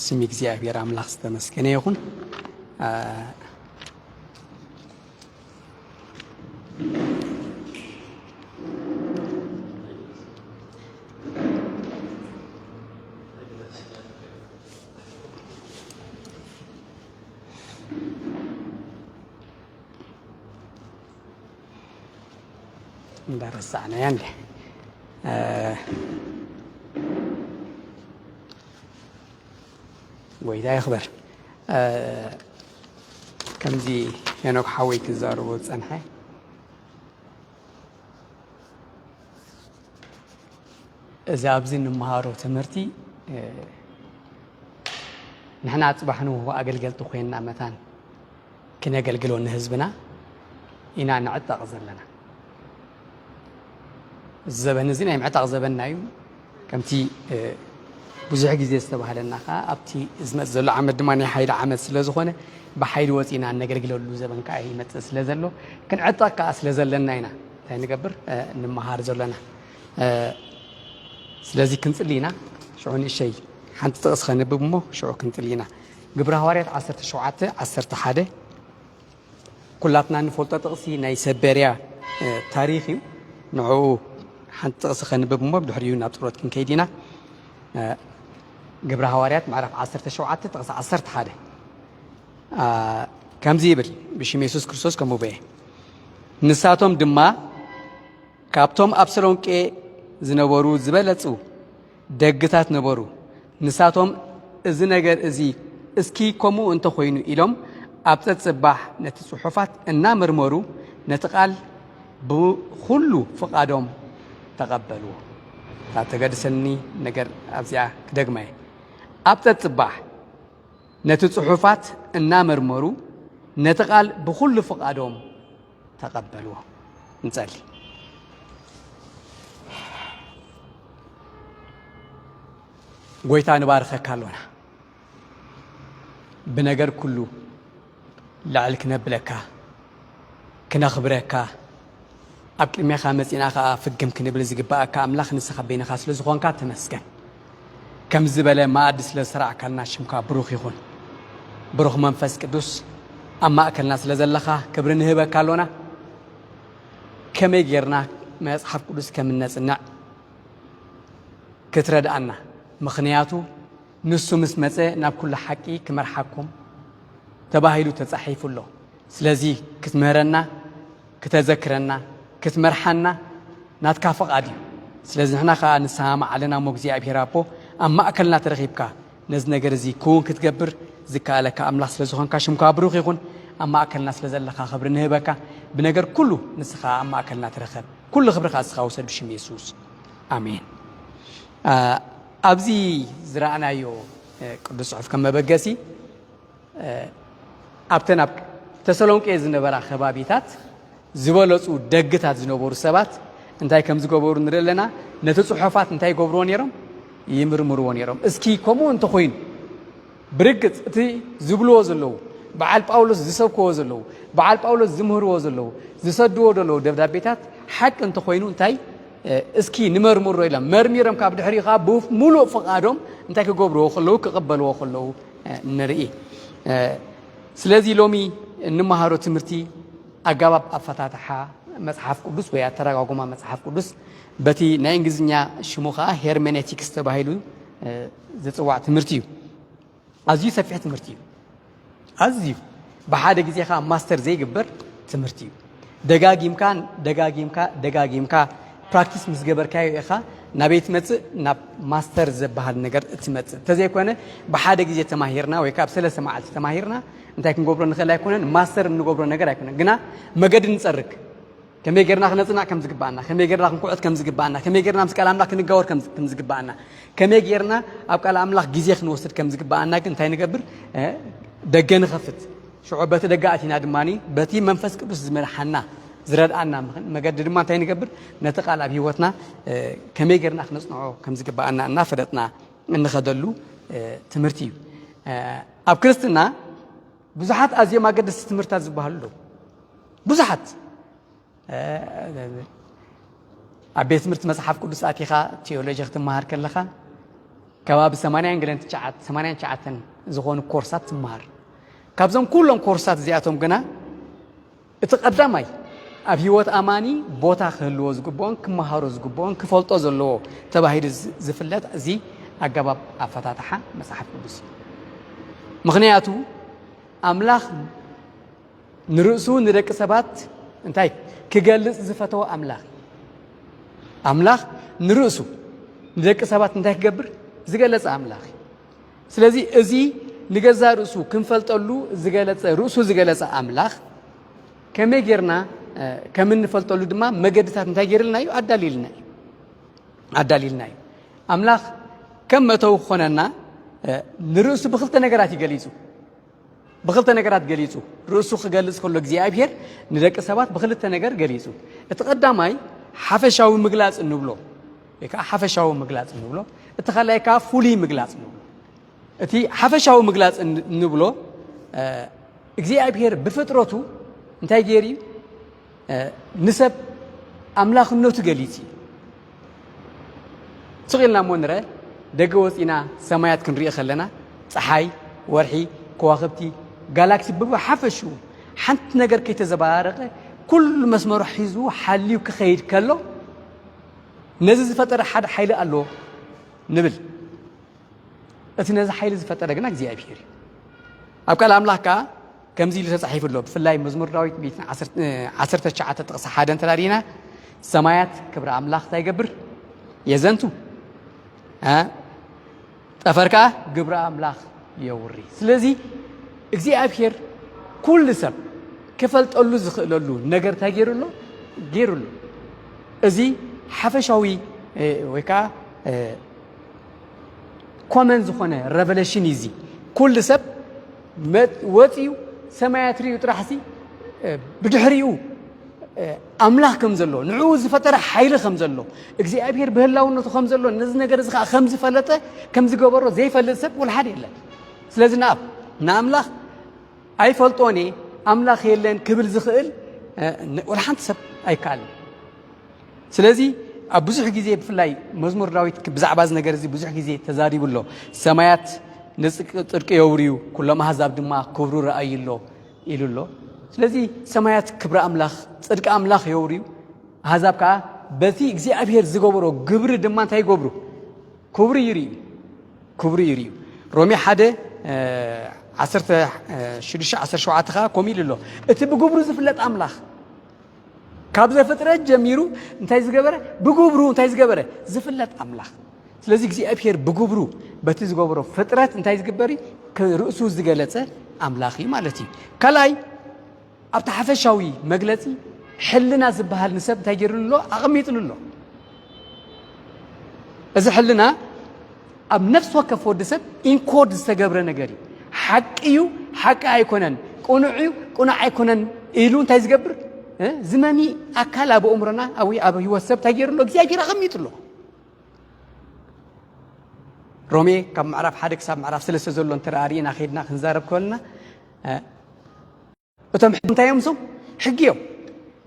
ስም እግዚኣብሔር ኣምላኽ ዝተመስገነ ይኹን። አ፣ እንዳረሳዕናያ እንደ፣ አ፣ ጎይታ ይኽበር። አ፣ ከምዚ ሄኖክ ሓወይ ክዛረቦ ዝጸንሐ፣ እዚ ኣብዚ እንመሃሮ ትምህርቲ፣ እ፣ ንሕና ጽባሕ ንግሆ ኣገልገልቲ ኮይንና መታን ክነገልግሎ ንህዝብና ኢና ንዕጠቕ ዘለና። እዚ ዘበን እዚ ናይ ምዕጣቕ ዘበንና እዩ። ከምቲ፣ እ፣ ብዙሕ ግዜ ዝተባህለና ከኣ ኣብቲ ዝመጽእ ዘሎ ዓመት ድማ ናይ ሓይሊ ዓመት ስለ ዝኾነ ብሓይሊ ወጺእና እነገልግለሉ ዘበን ከኣ ይመጽእ ስለ ዘሎ ክንዕጠቕ ከኣ ስለ ዘለና ኢና እንታይ ንገብር፣ እ፣ ንመሃር ዘለና። እ፣ ስለዚ ክንጽሊ ኢና። ሽዑ ንእሸይ ሓንቲ ጥቕስ ከንብብ እሞ ሽዑ ክንጽሊ ኢና። ግብረ ሃዋርያት ዓሰርተ ሸውዓተ ዓሰርተ ሓደ ኩላትና እንፈልጦ ጥቕሲ ናይ ሰብ ቤርያ፣ እ፣ ታሪኽ እዩ። ንዕኡ ሓንቲ ጥቕሲ ከንብብ እሞ ብድሕሪኡ ናብ ጸሎት ክንከይድ ኢና። እ፣ ግብረ ሃዋርያት ምዕራፍ ዓሰርተ ሸውዓተ ጥቕሲ ዓሰርተ ሓደ፣ አ፣ ከምዚ ይብል፣ ብሽም የሱስ ክርስቶስ ከምኡ በየ። ንሳቶም ድማ ካብቶም ኣብ ተሰሎንቄ ዝነበሩ ዝበለጹ ደግታት ነበሩ። ንሳቶም፣ "እዚ ነገር እዚ እስኪ ከምኡ እንተኾይኑ" ኢሎም ኣብ ጸጽባሕ ነቲ ጽሑፋት እናመርመሩ ነቲ ቃል ብኹሉ ፍቓዶም ተቐበልዎ። እታ ተገድሰኒ ነገር ኣብዚኣ ክደግማ እየ። ኣብ ጸጽባሕ ነቲ ጽሑፋት እናመርመሩ ነቲ ቃል ብኹሉ ፍቓዶም ተቐበልዎ። ንጸሊ። ጎይታ ንባርኸካ ኣሎና። ብነገር ኩሉ ልዕል ክነብለካ፣ ክነኽብረካ፣ ኣብ ቅድሜኻ መጺና ኸኣ ፍግም ክንብል ዝግብኣካ ኣምላኽ ንስኻ በይንኻ ስለ ዝኾንካ ተመስገን። ከምዚ ዝበለ መኣዲ ስለ ዝሰራዕካልና ሽምካ ብሩኽ ይኹን። ብሩኽ መንፈስ ቅዱስ ኣብ ማእከልና ስለ ዘለኻ ክብሪ ንህበካ ኣሎና። ከመይ ጌርና መጽሓፍ ቅዱስ ከም እነጽንዕ ክትረድኣና። ምኽንያቱ ንሱ ምስ መጸ ናብ ኩሉ ሓቂ ክመርሓኩም ተባሂሉ ተጻሒፉ ኣሎ። ስለዚ ክትምህረና፣ ክተዘክረና፣ ክትመርሓና ናትካ ፍቓድ እዩ። ስለዚ ንሕና ከኣ ንሰማማዕ ኣለና እሞ እግዚኣብሔር ኣቦ ኣብ ማእከልና ተረኺብካ ነዚ ነገር እዚ ክውን ክትገብር ዝከኣለካ ኣምላኽ ስለ ዝኾንካ ሽምካ ብሩኽ ይኹን። ኣብ ማእከልና ስለ ዘለኻ ክብሪ ንህበካ። ብነገር ኩሉ ንስኻ ኣብ ማእከልና ተረኸብ። ኩሉ ክብሪ ከኣ ንስኻ ውሰድ ብሽም የሱስ። ኣሜን። ኣ፣ ኣብዚ ዝረኣናዮ፣ እ፣ ቅዱስ ጽሑፍ ከም መበገሲ፣ እ፣ ኣብተን ኣብ ተሰሎንቄ ዝነበራ ከባቢታት ዝበለጹ ደግታት ዝነበሩ ሰባት እንታይ ከም ዝገበሩ ንርኢ ኣለና። ነቲ ጽሑፋት እንታይ ይገብርዎ ነይሮም? ይምርምርዎ ነይሮም። እስኪ ከምኡ እንተኾይኑ፣ ብርግጽ እቲ ዝብልዎ ዘለዉ፣ በዓል ጳውሎስ ዝሰብክዎ ዘለዉ፣ በዓል ጳውሎስ ዝምህርዎ ዘለዉ፣ ዝሰድዎ ዘለዉ ደብዳቤታት ሓቂ እንተኾይኑ እንታይ፣ እ፣ እስኪ ንመርምሮ ኢሎም መርሚሮም ካብ ድሕሪኡ ኸዓ ብምሉእ ፍቓዶም እንታይ ክገብርዎ ከለዉ፣ ክቕበልዎ ከለዉ፣ እ፣ ንርኢ። እ፣ ስለዚ ሎሚ እንመሃሮ ትምህርቲ ኣገባብ ኣፈታትሓ መጽሓፍ ቅዱስ ወይ ኣተረጓጉማ መጽሓፍ ቅዱስ በቲ ናይ እንግሊዝኛ ሽሙ ኸዓ ሄርሜኔቲክስ ተባሂሉ፣ እ፣ ዝጽዋዕ ትምህርቲ እዩ። ኣዝዩ ሰፊሕ ትምህርቲ እዩ። ኣዝዩ ብሓደ ግዜ ኸዓ ማስተር ዘይግበር ትምህርቲ እዩ። ደጋጊምካ፣ ደጋጊምካ፣ ደጋጊምካ ፕራክቲስ ምስ ገበርካዮ ኢኻ ናበይ ትመጽእ? ናብ ማስተር ዝበሃል ነገር እትመጽእ። እንተዘይኮነ ብሓደ ግዜ ተማሂርና ወይ ካብ ሰለስተ መዓልቲ ተማሂርና እንታይ ክንገብሮ ንኽእል ኣይኮነን፣ ማስተር እንገብሮ ነገር ኣይኮነን። ግና መገዲ ንጸርግ። ከመይ ጌርና ክነጽናዕ ከም ዝግብኣና፣ ከመይ ጌርና ክንኩዕት ከም ዝግብኣና፣ ከመይ ጌርና ምስ ቃል ኣምላኽ ክንጋወር ከም፣ ከም ዝግብኣና፣ ከመይ ጌርና ኣብ ቃል ኣምላኽ ግዜ ክንወስድ ከም ዝግብኣና ግን እንታይ ንገብር? እ፣ ደገ ንኸፍት። ሽዑ በቲ ደገ ኣቲና ድማ በቲ መንፈስ ቅዱስ ዝመርሓና፣ ዝረድኣና ምኽን-፣ መገዲ ድማ እንታይ ንገብር? ነቲ ቃል ኣብ ህይወትና፣ እ፣ ከመይ ጌርና ክነጽንዖ ከም ዝግብኣና እናፈለጥና እንኸደሉ፣ እ፣ ትምህርቲ እዩ። እ፣ ኣብ ክርስትና ብዙሓት ኣዝዮም ኣገደስቲ ትምህርታት ዝበሃሉ ኣለዉ። ብዙሓት። እ፣ ኣብ ቤት ትምህርቲ መጽሓፍ ቅዱስ ኣቲኻ ቴዎሎጂ ክትመሃር ከለኻ፣ ከባቢ ሰማንያን ገለን ትሽዓተ ሰማንያን ትሽዓተን ዝኾኑ ኮርሳት ትመሃር። ካብዞም ኩሎም ኮርሳት እዚኣቶም ግና እቲ ቀዳማይ ኣብ ህይወት ኣማኒ ቦታ ክህልዎ ዝግብኦን ክመሃሮ ዝግብኦን ክፈልጦ ዘለዎ ተባሂሉ ዝ- ዝፍለጥ እዚ ኣገባብ ኣፈታትሓ መጽሓፍ ቅዱስ እዩ። ምኽንያቱ ኣምላኽ ንርእሱ ንደቂ ሰባት እንታይ ክገልጽ ዝፈተወ ኣምላኽ እዩ። ኣምላኽ ንርእሱ ንደቂ ሰባት እንታይ ክገብር ዝገለጸ ኣምላኽ እዩ። ስለዚ እዚ ንገዛ ርእሱ ክንፈልጠሉ ዝገለጸ ርእሱ ዝገለጸ ኣምላኽ ከመይ ጌርና ከም እንፈልጠሉ ድማ መገድታት እንታይ ጌርልና እዩ ኣዳልይልና እዩ ኣዳልይልና እዩ። ኣምላኽ ከም መእተዊ ክኾነና ንርእሱ ብክልተ ነገራት እዩ ገሊጹ። ብክልተ ነገራት ገሊጹ። ርእሱ ክገልጽ ከሎ እግዚኣብሔር ንደቂ ሰባት ብክልተ ነገር ገሊጹ። እቲ ቀዳማይ ሓፈሻዊ ምግላጽ እንብሎ ወይ ከዓ ሓፈሻዊ ምግላጽ እንብሎ፣ እቲ ካልኣይ ከዓ ፍሉይ ምግላጽ እንብሎ። እቲ ሓፈሻዊ ምግላጽ ን- እንብሎ እግዚኣብሔር ብፍጥረቱ እንታይ ገይሩ እዩ? ንሰብ ኣምላኽነቱ ገሊጹ እዩ። ስቕ ኢልና እሞ ንረ ደገ ወፂና ሰማያት ክንርኢ ከለና ፀሓይ፣ ወርሒ፣ ከዋኽብቲ፣ ጋላክሲ ብሓፈሽኡ ሓንቲ ነገር ከይተዘባረቀ ኩሉ መስመሩ ሒዙ ሓልዩ ክኸይድ ከሎ ነዚ ዝፈጠረ ሓደ ሓይሊ ኣሎ ንብል። እቲ ነዚ ሓይሊ ዝፈጠረ ግና እግዚኣብሔር እዩ። ኣብ ቃል ኣምላኽ ከዓ ከምዚ ኢሉ ተጻሒፉ ኣሎ። ብፍላይ መዝሙር ዳዊት ሚእትን ዓሰርተ ትሽዓተ ጥቕሲ ሓደ እንተ ርኢና ሰማያት ክብሪ ኣምላኽ እንታይ ይገብር? የዘንቱ። እ? ጠፈር ከዓ ግብሪ ኣምላኽ የውሪ። ስለዚ እግዚኣብሔር ኩሉ ሰብ ክፈልጠሉ ዝኽእለሉ ነገር እንታይ ገይሩ ኣሎ? ገይሩ ኣሎ። እዚ ሓፈሻዊ ወይ ከዓ ኮመን ዝኾነ ረቨለሽን እዩ። እዚ ኩሉ ሰብ ወፂኡ ሰማያት ሪኡ ጥራሕሲ ብድሕሪኡ ኣምላኽ ከም ዘሎ፣ ንዕኡ ዝፈጠረ ሓይሊ ከም ዘሎ፣ እግዚኣብሔር ብህላውነቱ ከም ዘሎ፣ ነዚ ነገር እዚ ከዓ ከም ዝፈለጠ ከም ዝገበሮ ዘይፈልጥ ሰብ ወላ ሓደ የለን። ስለዚ ንኣብ ንኣምላኽ ኣይፈልጦን እየ፣ ኣምላኽ የለን ክብል ዝኽእል ወላ ሓንቲ ሰብ ኣይከኣልን። ስለዚ ኣብ ብዙሕ ግዜ ብፍላይ መዝሙር ዳዊት ብዛዕባ እዚ ነገር እዚ ብዙሕ ግዜ ተዛሪቡ ኣሎ። ሰማያት ንጽድቂ የውርዩ፣ ኩሎም ኣህዛብ ድማ ክብሩ ረኣዩ ኣሎ ኢሉ ኣሎ። ስለዚ ሰማያት ክብሪ ኣምላኽ፣ ጽድቂ ኣምላኽ የውርዩ። ኣህዛብ ከዓ በቲ እግዚኣብሔር ዝገበሮ ግብሪ ድማ እንታይ ይገብሩ? ክብሩ ይርእዩ። ክብሩ ይርእዩ። ሮሜ ሓደ ዓሰርተ ሽዱሽተ ዓሰርተ ሸውዓተ ከዓ ከምኡ ኢሉ ኣሎ። እቲ ብግብሩ ዝፍለጥ ኣምላኽ ካብ ዘፍጥረት ጀሚሩ እንታይ ዝገበረ? ብግብሩ እንታይ ዝገበረ? ዝፍለጥ ኣምላኽ። ስለዚ እግዚኣብሔር ብግብሩ በቲ ዝገበሮ ፍጥረት እንታይ ዝግበር እዩ? ርእሱ ዝገለጸ ኣምላኽ እዩ ማለት እዩ። ካልኣይ ኣብቲ ሓፈሻዊ መግለጺ ሕልና ዝበሃል ንሰብ እንታይ ገይሩሉ ኣሎ? ኣቐሚጥሉ ኣሎ። እዚ ሕልና ኣብ ነፍሲ ወከፍ ወዲ ሰብ ኢንኮድ ዝተገብረ ነገር እዩ። ሓቂ እዩ፣ ሓቂ ኣይኮነን፣ ቅኑዕ እዩ፣ ቅኑዕ ኣይኮነን ኢሉ እንታይ ዝገብር እ? ዝመሚ ኣካል ኣብ ኣእምሮና ኣብ ኣብ ህይወት ሰብ እንታይ ገይሩ ኣሎ? እግዚኣብሔር ኣቐሚጡ ኣሎ። ሮሜ ካብ ምዕራፍ ሓደ ክሳብ ምዕራፍ ሰለስተ ዘሎ እንተ ርኢና ከይድና ክንዛረብ ከለና እ? እቶም ሕጊ እንታይ እዮም? እሶም ሕጊ እዮም።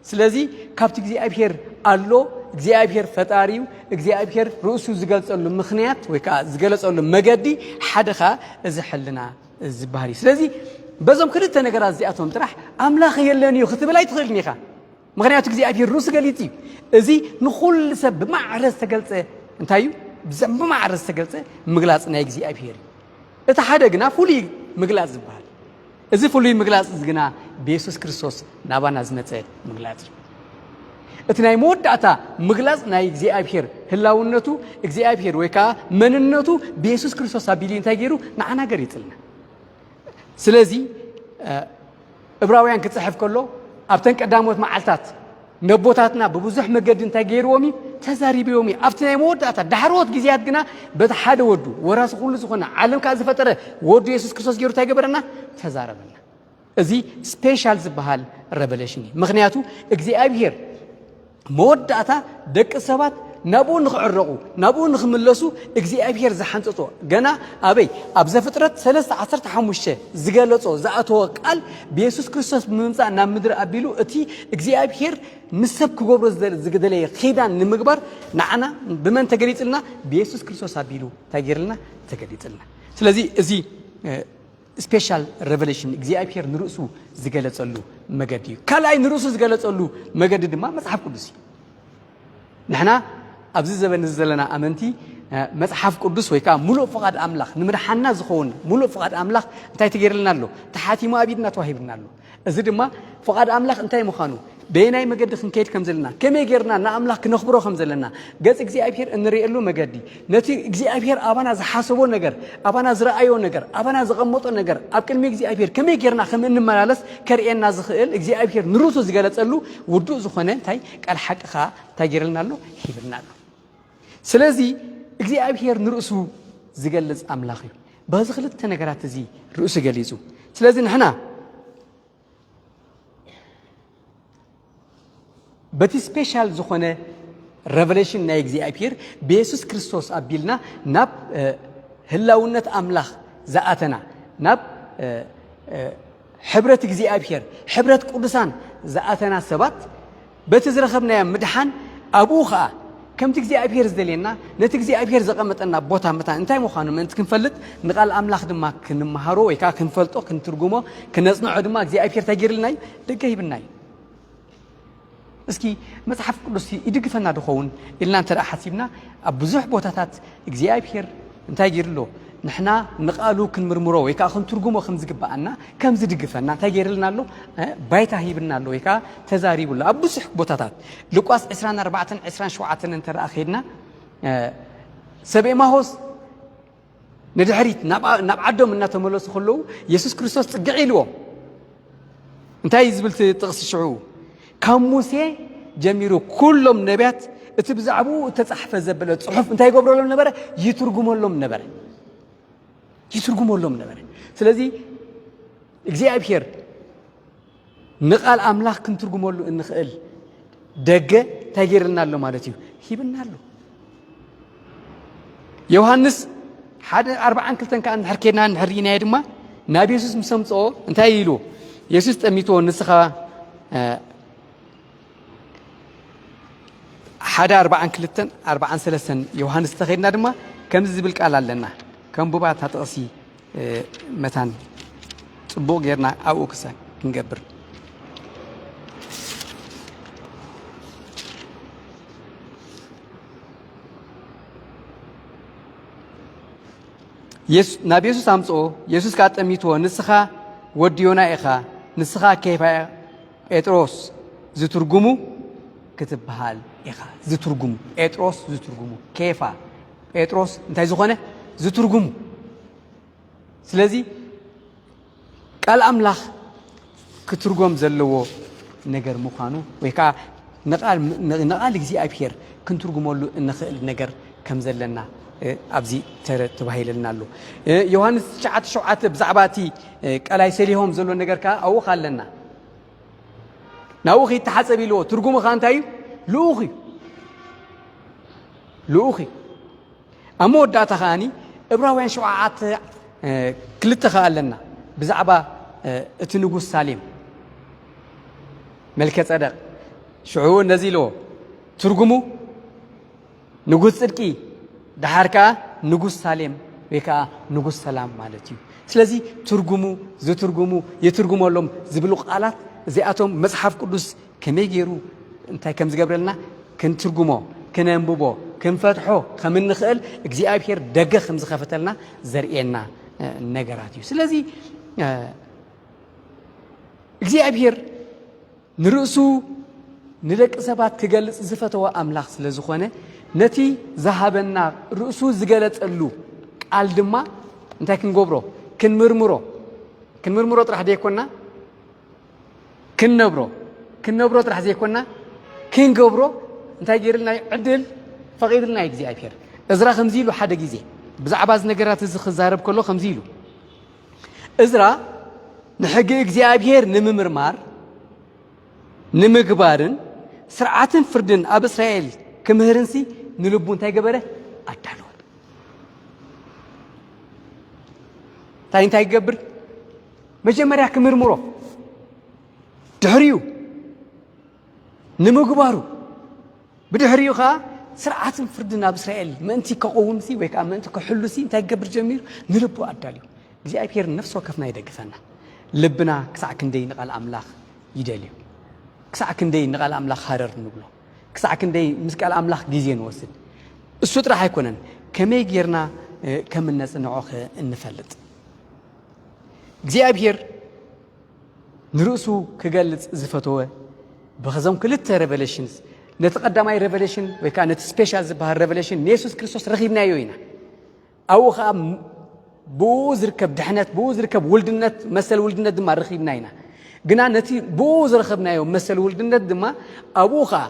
ስለዚ ካብቲ እግዚኣብሔር ኣሎ፣ እግዚኣብሔር ፈጣሪ እዩ፣ እግዚኣብሔር ርእሱ ዝገልጸሉ ምኽንያት ወይ ከዓ ዝገለጸሉ መገዲ ሓደ ከዓ እዚ ሕልና ዝበሃል እዩ። ስለዚ በዞም ክልተ ነገራት እዚኣቶም ጥራሕ ኣምላኽ የለን እዩ ክትብል ኣይትኽእልን ኢኻ። ምኽንያቱ እግዚኣብሔር ርእሱ ገሊጹ እዩ። እዚ ንኹሉ ሰብ ብማዕረ ዝተገልጸ እንታይ እዩ? ብዘ- ብማዕረ ዝተገልጸ ምግላጽ ናይ እግዚኣብሔር እዩ። እቲ ሓደ ግና ፍሉይ ምግላጽ ዝበሃል። እዚ ፍሉይ ምግላጽ እዚ ግና ብየሱስ ክርስቶስ ናባና ዝመጸ ምግላጽ እዩ። እቲ ናይ መወዳእታ ምግላጽ ናይ እግዚኣብሔር ህላውነቱ እግዚኣብሔር ወይ ከዓ መንነቱ ብየሱስ ክርስቶስ ኣቢሉ እንታይ ገይሩ ንዓና ገሪጽልና። ስለዚ እብራውያን ክጽሕፍ ከሎ ኣብተን ቀዳሞት መዓልታት ነቦታትና ብብዙሕ መገዲ እንታይ ገይርዎም እዩ? ተዛሪብዎም እዩ። ኣብቲ ናይ መወዳእታ ዳሕረዎት ግዜያት ግና በቲ ሓደ ወዱ ወራሲ ኩሉ ዝኾነ ዓለም ከዓ ዝፈጠረ ወዱ የሱስ ክርስቶስ ገይሩ እንታይ ገበረና? ተዛረበና። እዚ ስፔሻል ዝበሃል ረቨሌሽን እዩ። ምኽንያቱ እግዚኣብሔር መወዳእታ ደቂ ሰባት ናብኡ ንኽዕረቑ፣ ናብኡ ንኽምለሱ እግዚኣብሔር ዝሓንጸጾ፣ ገና ኣበይ? ኣብ ዘፍጥረት ሰለስተ ዓሰርተ ሓሙሽተ ዝገለጾ፣ ዝኣተወ ቃል፣ ብየሱስ ክርስቶስ ብምምጻእ ናብ ምድሪ ኣቢሉ፣ እቲ እግዚኣብሔር ምስ ሰብ ክገብሮ ዝደለ-፣ ዝደለየ ኺዳን ንምግባር፣ ንዓና ብመን ተገሊጽልና? ብየሱስ ክርስቶስ ኣቢሉ እንታይ ገይርልና? ተገሊጽልና። ስለዚ እዚ፣ እ፣ ስፔሻል ሬቨሌሽን እግዚኣብሔር ንርእሱ ዝገለጸሉ መገዲ እዩ። ካልኣይ ንርእሱ ዝገለጸሉ መገዲ ድማ መጽሓፍ ቅዱስ እዩ። ንሕና ኣብዚ ዘበን እዚ ዘለና ኣመንቲ፣ እ፣ መጽሓፍ ቅዱስ ወይ ከዓ ምሉእ ፍቓድ ኣምላኽ፣ ንምድሓና ዝኸውን ምሉእ ፍቓድ ኣምላኽ እንታይ ተገይርልና ኣሎ? ተሓቲሙ ኣብ ኢድና ተዋሂብና ኣሎ። እዚ ድማ ፍቓድ ኣምላኽ እንታይ ምዃኑ፣ በየናይ መገዲ ክንከይድ ከም ዘለና፣ ከመይ ጌርና ንኣምላኽ ክነኽብሮ ከም ዘለና፣ ገጽ እግዚኣብሔር እንርእየሉ መገዲ፣ ነቲ እግዚኣብሔር ኣባና ዝሓሰቦ ነገር፣ ኣባና ዝረኣዮ ነገር፣ ኣባና ዘቐመጦ ነገር፣ ኣብ ቅድሚ እግዚኣብሔር ከመይ ጌርና ከም እንመላለስ ከርእየና ዝኽእል እግዚኣብሔር ንርእሱ ዝገለጸሉ ውዱእ ዝኾነ እንታይ ቃል ሓቂ ኸኣ እንታይ ገይርልና ኣሎ? ሂብና ኣሎ። ስለዚ እግዚኣብሔር ንርእሱ ዝገልጽ ኣምላኽ እዩ። በዚ ክልተ ነገራት እዚ ርእሱ ገሊጹ። ስለዚ ንሕና በቲ ስፔሻል ዝኾነ ሬቨሌሽን ናይ እግዚኣብሔር ብየሱስ ክርስቶስ ኣቢልና ናብ፣ እ፣ ህላውነት ኣምላኽ ዝኣተና፣ ናብ፣ እ፣ እ፣ ሕብረት እግዚኣብሔር፣ ሕብረት ቅዱሳን ዝኣተና ሰባት፣ በቲ ዝረኸብናዮ ምድሓን ኣብኡ ኸኣ ከምቲ እግዚኣብሔር ዝደልየና፣ ነቲ እግዚኣብሔር ዘቐመጠና ቦታ መታን እንታይ ምዃኑ ምእንቲ ክንፈልጥ፣ ንቓል ኣምላኽ ድማ ክንመሃሮ ወይ ከኣ ክንፈልጦ፣ ክንትርጉሞ፣ ክነጽንዖ ድማ እግዚኣብሔር እንታይ ገይርልና እዩ? ደገ ሂብና እዩ። እስኪ መጽሓፍ ቅዱስ ይድግፈና ድኸውን ኢልና እንተ ደኣ ሓሲብና፣ ኣብ ብዙሕ ቦታታት እግዚኣብሔር እንታይ ገይሩ ኣሎ? ንሕና ንቓሉ ክንምርምሮ ወይ ከኣ ክንትርጉሞ ከም ዝግብኣና ከም ዝድግፈና እንታይ ገይርልና ኣሎ? እ፣ ባይታ ሂብና ኣሎ ወይ ከኣ ተዛሪቡ ኣሎ። ኣብ ብዙሕ ቦታታት ሉቃስ ዕስራን ኣርባዕተን ዕስራን ሸውዓተን እንተ ደኣ ኸይድና፣ እ፣ ሰብ ኤማሆስ ንድሕሪት ናብ፣ ናብ ዓዶም እናተመለሱ ከለዉ የሱስ ክርስቶስ ጽግዕ ኢልዎም። እንታይ እዩ ዝብል እቲ ጥቕሲ ሽዑ? ካብ ሙሴ ጀሚሩ ኩሎም ነቢያት እቲ ብዛዕባኡ እተጻሕፈ ዘበለ ጽሑፍ እንታይ ይገብረሎም ነበረ? ይትርጉመሎም ነበረ። ይትርጉመሎም ነበረ። ስለዚ እግዚኣብሔር ንቓል ኣምላኽ ክንትርጉመሉ እንኽእል ደገ እንታይ ገይርልና ኣሎ ማለት እዩ? ሂብና ኣሎ። ዮሃንስ ሓደ ኣርባዓን ክልተን ከኣ እንድሕር ኬድና እንድሕር ርኢናዮ ድማ ናብ የሱስ ምስ ኣምጽኦ እንታይ ኢሉ? የሱስ ጠሚትዎ ንስኻ፣ እ፣ ሓደ ኣርባዓን ክልተን ኣርባዓን ሰለስተን ዮሃንስ ተኸድና ድማ ከምዚ ዝብል ቃል ኣለና። ከንብባ እታ ጥቕሲ፣ እ፣ መታን ጽቡቕ ጌርና ኣብኡ ክሰ-፣ ክንገብር። የሱ-፣ ናብ የሱስ ኣምጽኦ፣ የሱስ ከኣ ጠሚትዎ፣ "ንስኻ ወዲ ዮና ኢኻ፣ ንስኻ ኬፋ ጴጥሮስ ዝትርጉሙ ክትበሃል ኢኻ።" ዝትርጉሙ፣ ጴጥሮስ ዝትርጉሙ፣ ኬፋ ጴጥሮስ እንታይ ዝኾነ? ዝትርጉሙ። ስለዚ ቃል ኣምላኽ ክትርጎም ዘለዎ ነገር ምዃኑ፣ ወይ ከዓ ንቓል፣ ንቓል እግዚኣብሔር ክንትርጉመሉ እንኽእል ነገር ከም ዘለና፣ እ፣ ኣብዚ ተረ-፣ ተባሂለልና ኣሎ። እ፣ ዮሃንስ ትሽዓተ ሸውዓተ ብዛዕባ እቲ፣ እ፣ ቀላይ ሰሊሆም ዘሎ ነገር ከዓ ኣብኡ ኸኣ ኣለና። ናብኡ ኺድ ተሓጸብ ኢልዎ። ትርጉሙ ኸኣ እንታይ እዩ? ልኡኽ እዩ። ልኡኽ እዩ። ኣብ መወዳእታ ከኣኒ እብራውያን ሸውዓተ፣ እ፣ ክልተ ከኣ ኣለና። ብዛዕባ፣ እ፣ እቲ ንጉስ ሳሌም መልከ ጸደቕ። ሽዑ እንደዚ ኢልዎ። ትርጉሙ ንጉስ ጽድቂ፣ ደሓር ከኣ ንጉስ ሳሌም ወይ ከኣ ንጉስ ሰላም ማለት እዩ። ስለዚ ትርጉሙ፣ ዝትርጉሙ፣ ይትርጉመሎም ዝብሉ ቃላት እዚኣቶም መጽሓፍ ቅዱስ ከመይ ገይሩ እንታይ ከም ዝገብረልና ክንትርጉሞ፣ ክነንብቦ፣ ክንፈትሖ ከም እንኽእል እግዚኣብሔር ደገ ከም ዝኸፈተልና ዘርእየና፣ እ፣ ነገራት እዩ። ስለዚ፣ እ፣ እግዚኣብሔር ንርእሱ ንደቂ ሰባት ክገልጽ ዝፈተወ ኣምላኽ ስለ ዝኾነ፣ ነቲ ዝሃበና ርእሱ ዝገለጸሉ ቃል ድማ እንታይ ክንገብሮ? ክንምርምሮ። ክንምርምሮ ጥራሕ ደይኮንና፣ ክንነብሮ። ክንነብሮ ጥራሕ ዘይኮንና፣ ክንገብሮ እንታይ ገይርልና እዩ? ዕድል ፈቒድልና እዩ እግዚኣብሔር። እዝራ ከምዚ ኢሉ ሓደ ግዜ፣ ብዛዕባ እዚ ነገራት እዚ ክዛረብ ከሎ ከምዚ ኢሉ፣ እዝራ ንሕጊ እግዚኣብሔር ንምምርማር፣ ንምግባርን ስርዓትን ፍርድን ኣብ እስራኤል ክምህርንሲ ንልቡ እንታይ ገበረ? ኣዳለወ። እንታይ እንታይ ይገብር? መጀመርያ ክምርምሮ፣ ድሕሪኡ ንምግባሩ፣ ብድሕሪኡ ከዓ ስርዓትን ፍርድን ኣብ እስራኤል ምእንቲ ከቐውምሲ ወይ ከዓ ምእንቲ ክሕሉሲ እንታይ ክገብር ጀሚሩ? ንልቡ ኣዳልዩ። እግዚኣብሔር ነፍሲ ወከፍና ይደግፈና። ልብና ክሳዕ ክንደይ ንቓል ኣምላኽ ይደልዩ? ክሳዕ ክንደይ ንቓል ኣምላኽ ሃረር ንብሎ? ክሳዕ ክንደይ ምስ ቃል ኣምላኽ ግዜ ንወስድ? እሱ ጥራሕ ኣይኮነን፣ ከመይ ጌርና ከም እነጽንዖ ከ እንፈልጥ? እግዚኣብሔር ንርእሱ ክገልጽ ዝፈተወ ብኸዞም ክልተ ሬቨሌሽንስ፣ ነቲ ቀዳማይ ሬቨሌሽን ወይ ከዓ ነቲ ስፔሻል ዝበሃል ሬቨሌሽን ንየሱስ ክርስቶስ ረኺብናዮ ኢና። ኣብኡ ከዓ ብኡ ዝርከብ ድሕነት፣ ብኡ ዝርከብ ውልድነት፣ መሰል ውልድነት ድማ ረኺብና ኢና። ግና ነቲ ብኡ ዝረኸብናዮ መሰል ውልድነት ድማ ኣብኡ ከዓ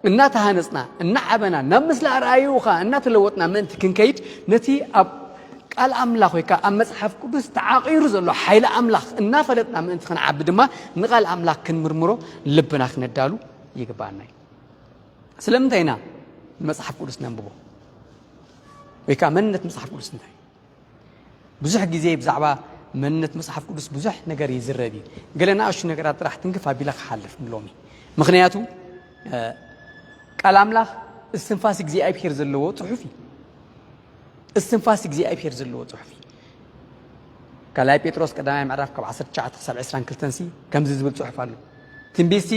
እናተሃነጽና፣ እናዓበና፣ ናብ ምስሊ ኣርኣይኡ ከዓ እናተለወጥና ምእንቲ ክንከይድ፣ ነቲ ኣብ ቃል ኣምላኽ ወይ ከዓ ኣብ መጽሓፍ ቅዱስ ተዓቒሩ ዘሎ ሓይሊ ኣምላኽ እናፈለጥና ምእንቲ ክንዓቢ ድማ ንቓል ኣምላኽ ክንምርምሮ ልብና ክነዳሉ ይግባኣና እዩ። ስለምንታይ ኢና ንመጽሓፍ ቅዱስ ነንብቦ? ወይ ከዓ መንነት መጽሓፍ ቅዱስ እንታይ? ብዙሕ ግዜ ብዛዕባ መንነት መጽሓፍ ቅዱስ ብዙሕ ነገር ይዝረብ እዩ። ገለ ንኣሽቱ ነገራት ጥራሕ ትንክፍ ኣቢለ ክሓልፍ ንሎሚ። ምኽንያቱ ቃል ኣምላኽ እስትንፋስ እግዚኣብሔር ዘለዎ ጽሑፍ እዩ። እስትንፋስ እግዚኣብሔር ዘለዎ ጽሑፍ እዩ። ካልኣይ ጴጥሮስ ቀዳማይ ምዕራፍ ካብ ዓሰርተ ትሽዓተ ክሳብ ዕስራን ክልተን ሲ ከምዚ ዝብል ጽሑፍ ኣሎ። ትንቢትሲ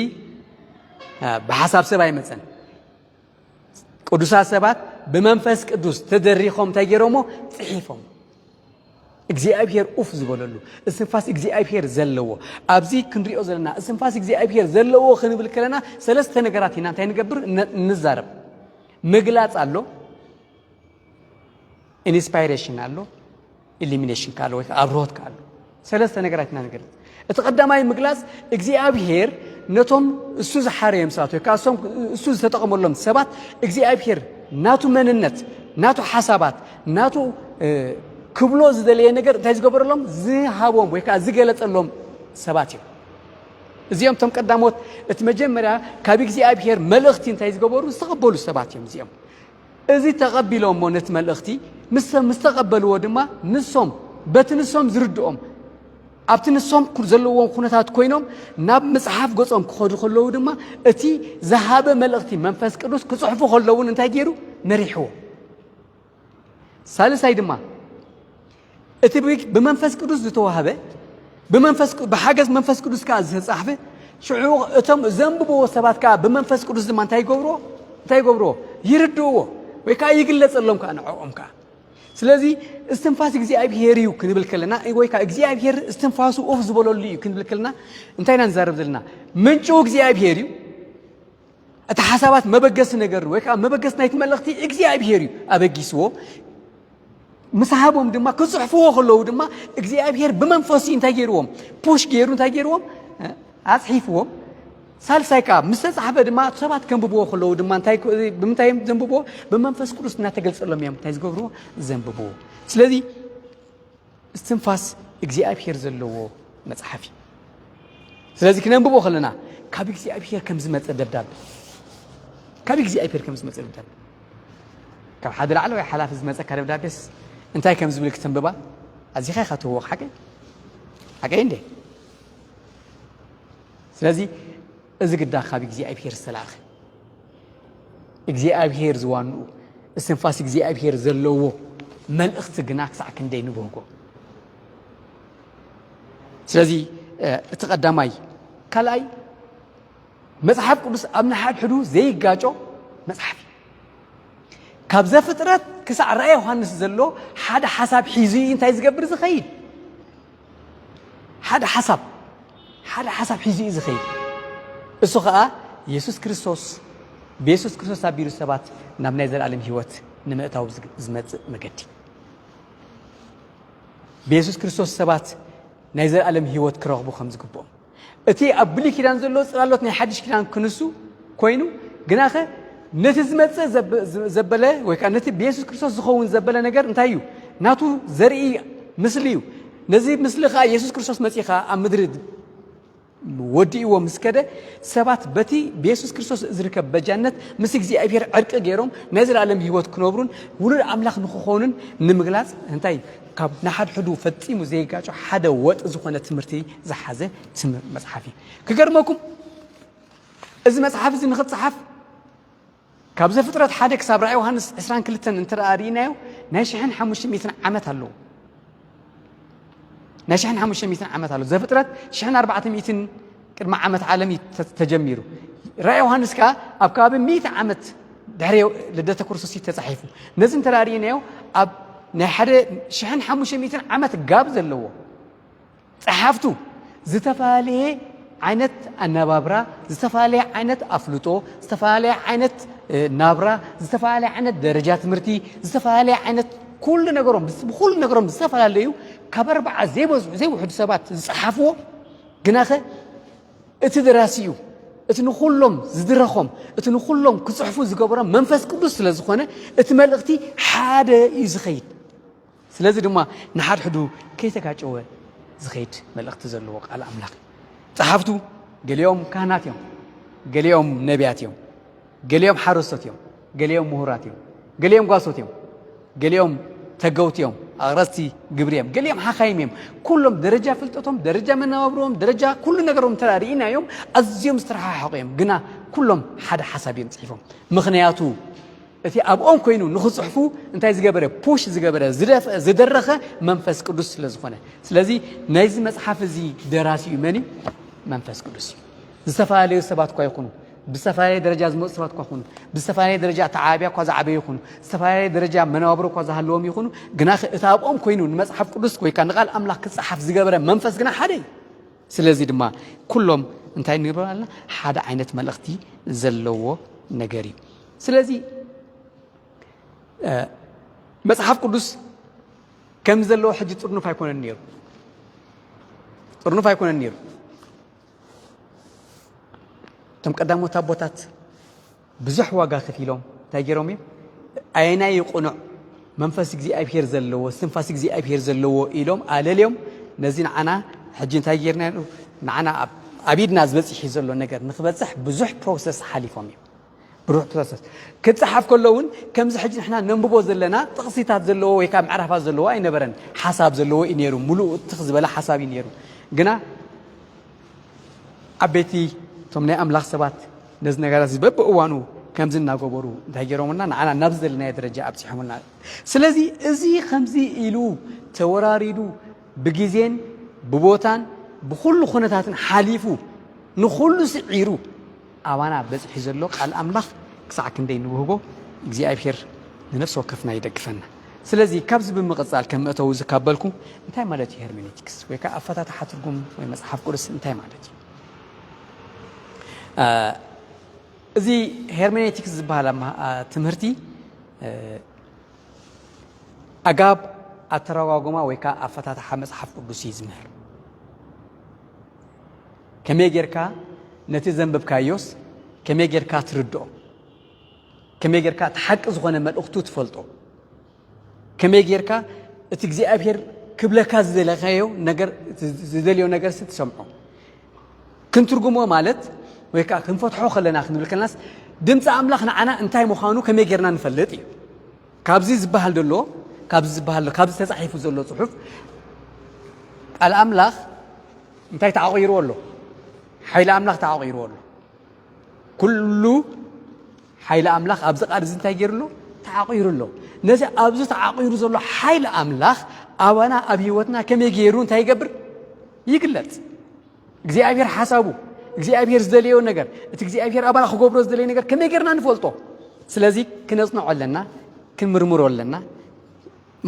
ብሓሳብ ሰብ ኣይመጸን። ቅዱሳት ሰባት ብመንፈስ ቅዱስ ተደሪኾም እንታይ ገይሮሞ? ጽሒፎም። እግዚኣብሔር ኡፍ ዝበለሉ፣ እስትንፋስ እግዚኣብሔር ዘለዎ፣ ኣብዚ ክንሪኦ ዘለና እስትንፋስ እግዚኣብሔር ዘለዎ ክንብል ከለና ሰለስተ ነገራት ኢና እንታይ ንገብር? ን-፣ ንዛረብ። ምግላጽ ኣሎ፣ ኢንስፓይሬሽን ኣሎ፣ ኢሊሚኔሽን ከ ኣሎ ወይ ከኣ ኣብርሆት ከ ኣሎ። ሰለስተ ነገራት ኢና ንገልጽ። እቲ ቀዳማይ ምግላጽ እግዚኣብሔር ነቶም እሱ ዝሓረዮም ሰባት ወይ ከኣ እሶም እሱ ዝተጠቐመሎም ሰባት እግዚኣብሔር ናቱ መንነት፣ ናቱ ሓሳባት፣ ናቱ ክብሎ ዝደለየ ነገር እንታይ ዝገበረሎም? ዝሃቦም ወይ ከኣ ዝገለጸሎም ሰባት እዮም። እዚኦም እቶም ቀዳሞት እቲ መጀመርያ ካብ እግዚኣብሔር መልእኽቲ እንታይ ዝገበሩ? ዝተቐበሉ ሰባት እዮም እዚኦም። እዚ ተቐቢሎሞ ነቲ መልእኽቲ ምስ ምስ ተቐበልዎ ድማ ንሶም በቲ ንሶም ዝርድኦም ኣብቲ ንሶም ዘለዎም ኩነታት ኮይኖም ናብ መጽሓፍ ገጾም ክኸዱ ከለዉ ድማ እቲ ዝሃበ መልእኽቲ መንፈስ ቅዱስ ክጽሕፉ ከለውን እንታይ ገይሩ? መሪሕዎ። ሳልሳይ ድማ እቲ ብመንፈስ ቅዱስ ዝተዋህበ ብመንፈስ ብሓገዝ መንፈስ ቅዱስ ከኣ ዝተጻሕፈ ሽዑ እቶም ዘንብብዎ ሰባት ከኣ ብመንፈስ ቅዱስ ድማ እንታይ ይገብርዎ? እንታይ ይገብርዎ? ይርድእዎ ወይ ከኣ ይግለጸሎም ከኣ ንዕኦም ከኣ። ስለዚ እስትንፋስ እግዚኣብሔር እዩ ክንብል ከለና ወይ ከኣ እግዚኣብሔር እስትንፋሱ ኡፍ ዝበለሉ እዩ ክንብል ከለና እንታይ ኢና ንዛረብ ዘለና? ምንጩ እግዚኣብሔር እዩ። እቲ ሓሳባት መበገሲ ነገር ወይ ከዓ መበገሲ ናይቲ መልእኽቲ እግዚኣብሔር እዩ ኣበጊስዎ። ምስ ሃቦም ድማ ክፅሕፍዎ ከለዉ ድማ እግዚኣብሔር ብመንፈሱ እንታይ ገይርዎም? ፑሽ ገይሩ እንታይ ገይርዎም? ኣፅሒፍዎም። ሳልሳይ ከዓ ምስ ተፃሕፈ ድማ ሰባት ከንብብዎ ከለዉ ድማ እንታይ ብምንታይ እዮም ዘንብብዎ? ብመንፈስ ቅዱስ እናተገልፀሎም እዮም እንታይ ዝገብርዎ? ዘንብብዎ። ስለዚ እስትንፋስ እግዚኣብሔር ዘለዎ መጽሓፍ እዩ። ስለዚ ክነንብቦ ከለና ካብ እግዚኣብሔር ከም ዝመጸ ደብዳቤ ካብ እግዚኣብሔር ከም ዝመጸ ደብዳቤ ካብ ሓደ ላዕለዋይ ሓላፊ ዝመጸካ ደብዳቤስ እንታይ ከም ዝብል ክትንብባ ኣዚኻ ኢኻ ትህወቕ ሓቀይ ሓቀይ እንዴ ስለዚ እዚ ግዳ ካብ እግዚኣብሔር ዝተላእኸ እግዚኣብሔር ዝዋንኡ እስትንፋስ እግዚኣብሔር ዘለዎ መልእኽቲ ግና ክሳዕ ክንደይ ንብህጎ። ስለዚ እቲ ቀዳማይ ካልኣይ መጽሓፍ ቅዱስ ኣብ ንሓድሕዱ ዘይጋጮ መጽሓፍ እዩ። ካብ ዘፍጥረት ክሳዕ ራእይ ዮሃንስ ዘሎ ሓደ ሓሳብ ሒዙ እዩ እንታይ ዝገብር ዝኸይድ ሓደ ሓሳብ ሓደ ሓሳብ ሒዙ እዩ ዝኸይድ። እሱ ኸዓ የሱስ ክርስቶስ ብየሱስ ክርስቶስ ኣቢሉ ሰባት ናብ ናይ ዘለኣለም ህይወት ንምእታው ዝመፅእ መገዲ። ብየሱስ ክርስቶስ ሰባት ናይ ዘለኣለም ህይወት ክረኽቡ ከም ዝግብኦም እቲ ኣብ ብሉይ ኪዳን ዘሎ ፅላሎት ናይ ሓድሽ ኪዳን ክንሱ ኮይኑ ግናኸ ነቲ ዝመፅእ ዘበለ ወይ ከዓ ነቲ ብየሱስ ክርስቶስ ዝኸውን ዘበለ ነገር እንታይ እዩ? ናቱ ዘርኢ ምስሊ እዩ። ነዚ ምስሊ ከዓ የሱስ ክርስቶስ መፂ ከዓ ኣብ ምድሪ ወዲእዎ ምስ ከደ ሰባት በቲ ብየሱስ ክርስቶስ ዝርከብ በጃነት ምስ እግዚኣብሔር ዕርቂ ገይሮም ናይ ዘለኣለም ህይወት ክነብሩን ውሉድ ኣምላኽ ንክኾኑን ንምግላጽ እንታይ ካብ ንሓድሕዱ ፈጺሙ ዘይጋጮ ሓደ ወጥ ዝኾነ ትምህርቲ ዝሓዘ ትምህር መጽሓፍ እዩ። ክገርመኩም እዚ መጽሓፍ እዚ ንክትጽሓፍ ካብ ዘፍጥረት ሓደ ክሳብ ራእይ ዮሃንስ ዕስራን ክልተን እንተ ደኣ ርኢናዮ ናይ ሽሕን ሓሙሽተ ሚእትን ዓመት ኣለዎ። ናይ ሽሕን ሓሙሽተ ሚእትን ዓመት ኣሎ። ዘፍጥረት ሽሕን ኣርባዕተ ሚእትን ቅድሚ ዓመት ዓለም እዩ ተ- ተጀሚሩ። ራእይ ዮሃንስ ከኣ ኣብ ከባቢ ሚእቲ ዓመት ድሕሪ ልደተ ክርስቶስ እዩ ተጻሒፉ። ነዚ እንተ ደኣ ርኢናዮ ኣብ ናይ ሓደ ሽሕን ሓሙሽተ ሚእትን ዓመት ጋብ ዘለዎ ጸሓፍቱ ዝተፈላለየ ዓይነት ኣነባብራ፣ ዝተፈላለየ ዓይነት ኣፍልጦ፣ ዝተፈላለየ ዓይነት ናብራ፣ ዝተፈላለየ ዓይነት ደረጃ ትምህርቲ፣ ዝተፈላለየ ዓይነት ኩሉ ነገሮም ብኩሉ ነገሮም ዝተፈላለዩ ካብ ኣርባዓ ዘይበዝሑ ዘይውሕዱ ሰባት ዝጸሓፍዎ ግናኸ እቲ ደራሲኡ እቲ ንኹሎም ዝድረኾም እቲ ንኹሎም ክጽሕፉ ዝገበሮም መንፈስ ቅዱስ ስለ ዝኾነ እቲ መልእኽቲ ሓደ እዩ ዝኸይድ። ስለዚ ድማ ንሓድሕዱ ከይተጋጨወ ዝኸይድ መልእኽቲ ዘለዎ ቃል ኣምላኽ እዩ። ጸሓፍቱ ገሊኦም ካህናት እዮም፣ ገሊኦም ነቢያት እዮም፣ ገሊኦም ሓረስቶት እዮም፣ ገሊኦም ምሁራት እዮም፣ ገሊኦም ጓሶት እዮም፣ ገሊኦም ተገውቲ እዮም፣ ኣቕረጽቲ ግብሪ እዮም፣ ገሊኦም ሓኻይም እዮም። ኩሎም ደረጃ ፍልጠቶም፣ ደረጃ መነባብሮም፣ ደረጃ ኩሉ ነገሮም እንተ ርኢናዮም ኣዝዮም ዝተረሓሓቑ እዮም። ግና ኩሎም ሓደ ሓሳብ እዮም ጽሒፎም። ምኽንያቱ እቲ ኣብኦም ኮይኑ ንኽጽሕፉ እንታይ ዝገበረ ፑሽ ዝገበረ ዝደፍአ ዝደረኸ መንፈስ ቅዱስ ስለ ዝኾነ ስለዚ ናይዚ መጽሓፍ እዚ ደራሲ እዩ መን እዩ መንፈስ ቅዱስ እዩ። ዝተፈላለዩ ሰባት እኳ ይኹኑ ብዝተፈላለየ ደረጃ ዝመፁ ሰባት እኳ ይኹኑ ብዝተፈላለየ ደረጃ ተዓብያ እኳ ዝዓበዩ ይኹኑ ዝተፈላለየ ደረጃ መነባብሮ እኳ ዝሃለዎም ይኹኑ ግና እቲ ኣብኦም ኮይኑ ንመጽሓፍ ቅዱስ ወይ ከዓ ንቃል ኣምላኽ ክፀሓፍ ዝገበረ መንፈስ ግና ሓደ እዩ። ስለዚ ድማ ኩሎም እንታይ ንብል ኣለና ሓደ ዓይነት መልእኽቲ ዘለዎ ነገር እዩ። ስለዚ መጽሓፍ ቅዱስ ከም ዘለዎ ሕጂ ጥርኑፍ ኣይኮነን ነይሩ። ጥርኑፍ ኣይኮነን ነይሩ። እቶም ቀዳሞት ኣቦታት ብዙሕ ዋጋ ከፊሎም እንታይ ገይሮም እዮም? ኣየናይ እዩ ቅኑዕ መንፈስ እግዚኣብሔር ዘለዎ እስትንፋስ እግዚኣብሔር ዘለዎ ኢሎም ኣለልዮም። ነዚ ንዓና ሕጂ እንታይ ገይርና ንዓና ኣብ ኢድና ዝበፅሕ ዘሎ ነገር ንክበፅሕ ብዙሕ ፕሮሰስ ሓሊፎም እዮም። ብሩህ ፕሮሰስ ክፀሓፍ ከሎ እውን ከምዚ ሕጂ ንሕና ነንብቦ ዘለና ጥቕሲታት ዘለዎ ወይ ከዓ ምዕራፋት ዘለዎ ኣይነበረን። ሓሳብ ዘለዎ እዩ ነይሩ። ሙሉእ ትኽ ዝበለ ሓሳብ እዩ ነይሩ። ግና ዓበይቲ እቶም ናይ ኣምላኽ ሰባት ነዚ ነገራት እዚ በብእዋኑ ከምዚ እናገበሩ እንታይ ገይሮምና ንዓና ናብ ዝደለናዮ ደረጃ ኣብፂሖምና። ስለዚ እዚ ከምዚ ኢሉ ተወራሪዱ ብግዜን ብቦታን ብኹሉ ኩነታትን ሓሊፉ ንኹሉ ስዒሩ ኣባና በፂሑ ዘሎ ቃል ኣምላኽ ክሳዕ ክንደይ ንውህቦ እግዚኣብሔር ንነፍሲ ወከፍና ይደግፈና። ስለዚ ካብዚ ብምቕፃል ከም መእተዊ ዝካበልኩ እንታይ ማለት እዩ ሄርሜኔቲክስ ወይ ከዓ ኣፈታትሓ ትርጉም ወይ መፅሓፍ ቅዱስ እንታይ ማለት እዩ? እዚ ሄርሜኔቲክስ ዝበሃል ትምህርቲ ኣጋብ ኣተረጓጎማ ወይ ከዓ ኣፈታትሓ መፅሓፍ ቅዱስ እዩ ዝምህር። ከመይ ጌርካ ነቲ ዘንበብካዮስ ከመይ ጌርካ ትርድኦ? ከመይ ጌርካ እቲ ሓቂ ዝኾነ መልእኽቱ ትፈልጦ? ከመይ ጌርካ እቲ እግዚኣብሔር ክብለካ ዝደለካዮ ነገር ዝደልዮ ነገርሲ ትሰምዖ? ክንትርጉሞ ማለት ወይ ከዓ ክንፈትሖ ከለና ክንብል ከለናስ ድምፂ ኣምላኽ ንዓና እንታይ ምዃኑ ከመይ ጌርና ንፈልጥ እዩ። ካብዚ ዝበሃል ዘሎ ካብዚ ዝበሃል ዘሎ ካብዚ ተፃሒፉ ዘሎ ፅሑፍ ቃል ኣምላኽ እንታይ ተዓቂርዎ ኣሎ? ሓይሊ ኣምላኽ ተዓቂርዎ ኣሎ። ኩሉ ሓይሊ ኣምላኽ ኣብዚ ቃል እዚ እንታይ ገይሩ ኣሎ? ተዓቂሩ ኣሎ። ነዚ ኣብዚ ተዓቂሩ ዘሎ ሓይሊ ኣምላኽ ኣባና ኣብ ህይወትና ከመይ ገይሩ እንታይ ይገብር? ይግለጽ። እግዚኣብሔር ሓሳቡ እግዚኣብሔር ዝደለዮ ነገር እቲ እግዚኣብሔር ኣባና ክገብሮ ዝደለዮ ነገር ከመይ ጌርና ንፈልጦ? ስለዚ ክነጽንዖ ኣለና፣ ክንምርምሮ ኣለና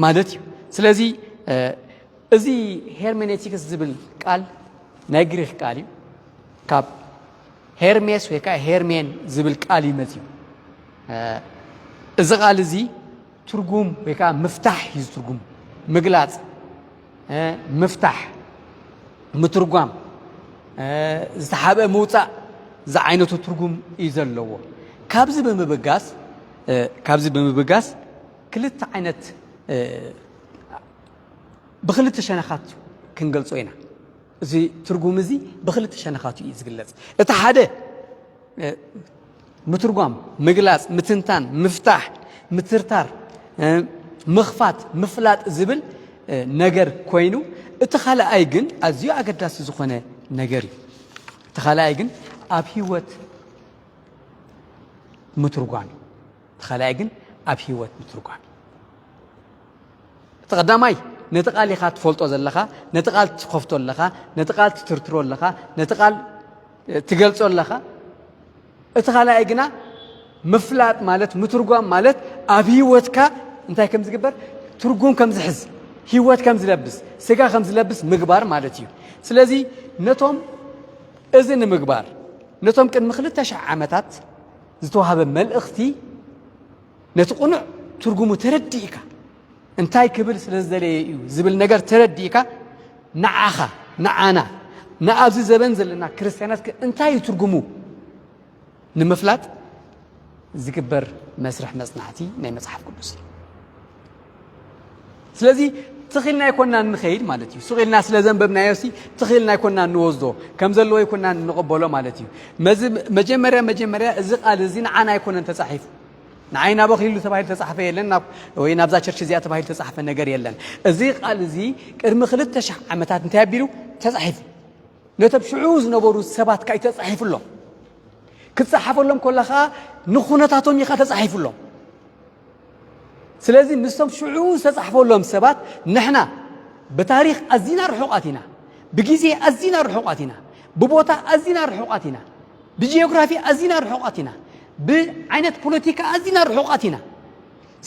ማለት እዩ። ስለዚ እዚ ሄርሜኔቲክስ ዝብል ቃል ናይ ግሪክ ቃል እዩ። ካብ ሄርሜስ ወይ ከዓ ሄርሜን ዝብል ቃል እዩ መፅዩ። እዚ ቃል እዚ ትርጉም ወይ ከዓ ምፍታሕ እዩ ዝትርጉም፣ ምግላፅ፣ ምፍታሕ፣ ምትርጓም፣ ዝተሓብአ ምውፃእ ዝዓይነቱ ትርጉም እዩ ዘለዎ። ካብዚ ብምብጋስ ካብዚ ብምብጋስ ክልተ ዓይነት ብክልተ ሸነኻት ክንገልፆ ኢና። እዚ ትርጉም እዚ ብክልተ ሸነኻቱ እዩ ዝግለጽ። እቲ ሓደ ምትርጓም፣ ምግላጽ፣ ምትንታን፣ ምፍታሕ፣ ምትርታር፣ ምኽፋት፣ ምፍላጥ ዝብል ነገር ኮይኑ፣ እቲ ካልኣይ ግን ኣዝዩ ኣገዳሲ ዝኾነ ነገር እዩ። እቲ ካልኣይ ግን ኣብ ህይወት ምትርጓም እዩ። እቲ ካልኣይ ግን ኣብ ህይወት ምትርጓም እዩ። እቲ ቀዳማይ ነቲ ቃል ኢኻ ትፈልጦ ዘለኻ፣ ነቲ ቃል ትኸፍቶ ኣለኻ፣ ነቲ ቃል ትትርትሮ ኣለኻ፣ ነቲ ቃል ትገልጾ ኣለኻ። እቲ ካልኣይ ግና ምፍላጥ ማለት ምትርጓም ማለት ኣብ ህይወትካ እንታይ ከም ዝግበር፣ ትርጉም ከም ዝሕዝ፣ ህይወት ከም ዝለብስ፣ ስጋ ከም ዝለብስ ምግባር ማለት እዩ። ስለዚ ነቶም እዚ ንምግባር ነቶም ቅድሚ ክልተ ሽሕ ዓመታት ዝተዋህበ መልእኽቲ ነቲ ቅኑዕ ትርጉሙ ተረዲእካ እንታይ ክብል ስለ ዝደለየ እዩ ዝብል ነገር ተረዲእካ ንዓኻ ንዓና ንኣብዚ ዘበን ዘለና ክርስትያናት ከ እንታይ እዩ ትርጉሙ ንምፍላጥ ዝግበር መስርሕ መጽናዕቲ ናይ መጽሓፍ ቅዱስ እዩ። ስለዚ ትኺልና ኣይኮናን ንኸይድ ማለት እዩ። ስቕ ኢልና ስለ ዘንበብናዮ ሲ ትኺልና ኣይኮናን ንወስዶ ከም ዘለዎ ኣይኮናን ንቕበሎ ማለት እዩ። መዚ መጀመርያ መጀመርያ እዚ ቃል እዚ ንዓና ኣይኮነን ተጻሒፉ። ንዓይ ናበኺ ኢሉ ተባሂሉ ተጻሕፈ የለን ናብ ወይ ናብዛ ቸርች እዚኣ ተባሂሉ ተጻሕፈ ነገር የለን። እዚ ቃል እዚ ቅድሚ ክልተ ሽሕ ዓመታት እንታይ ኣቢሉ ተጻሒፉ። ነቶም ሽዑ ዝነበሩ ሰባት ካይ ተጻሒፉሎም ክትጻሓፈሎም ኮላ ኸዓ ንኹነታቶም ኢኻ ተጻሒፉሎም። ስለዚ ምስቶም ሽዑ ዝተጻሕፈሎም ሰባት ንሕና ብታሪኽ ኣዚና ርሑቓት ኢና፣ ብግዜ ኣዚና ርሑቓት ኢና፣ ብቦታ ኣዚና ርሑቓት ኢና፣ ብጂኦግራፊ ኣዚና ርሑቓት ኢና፣ ብዓይነት ፖለቲካ ኣዚና ርሑቓት ኢና።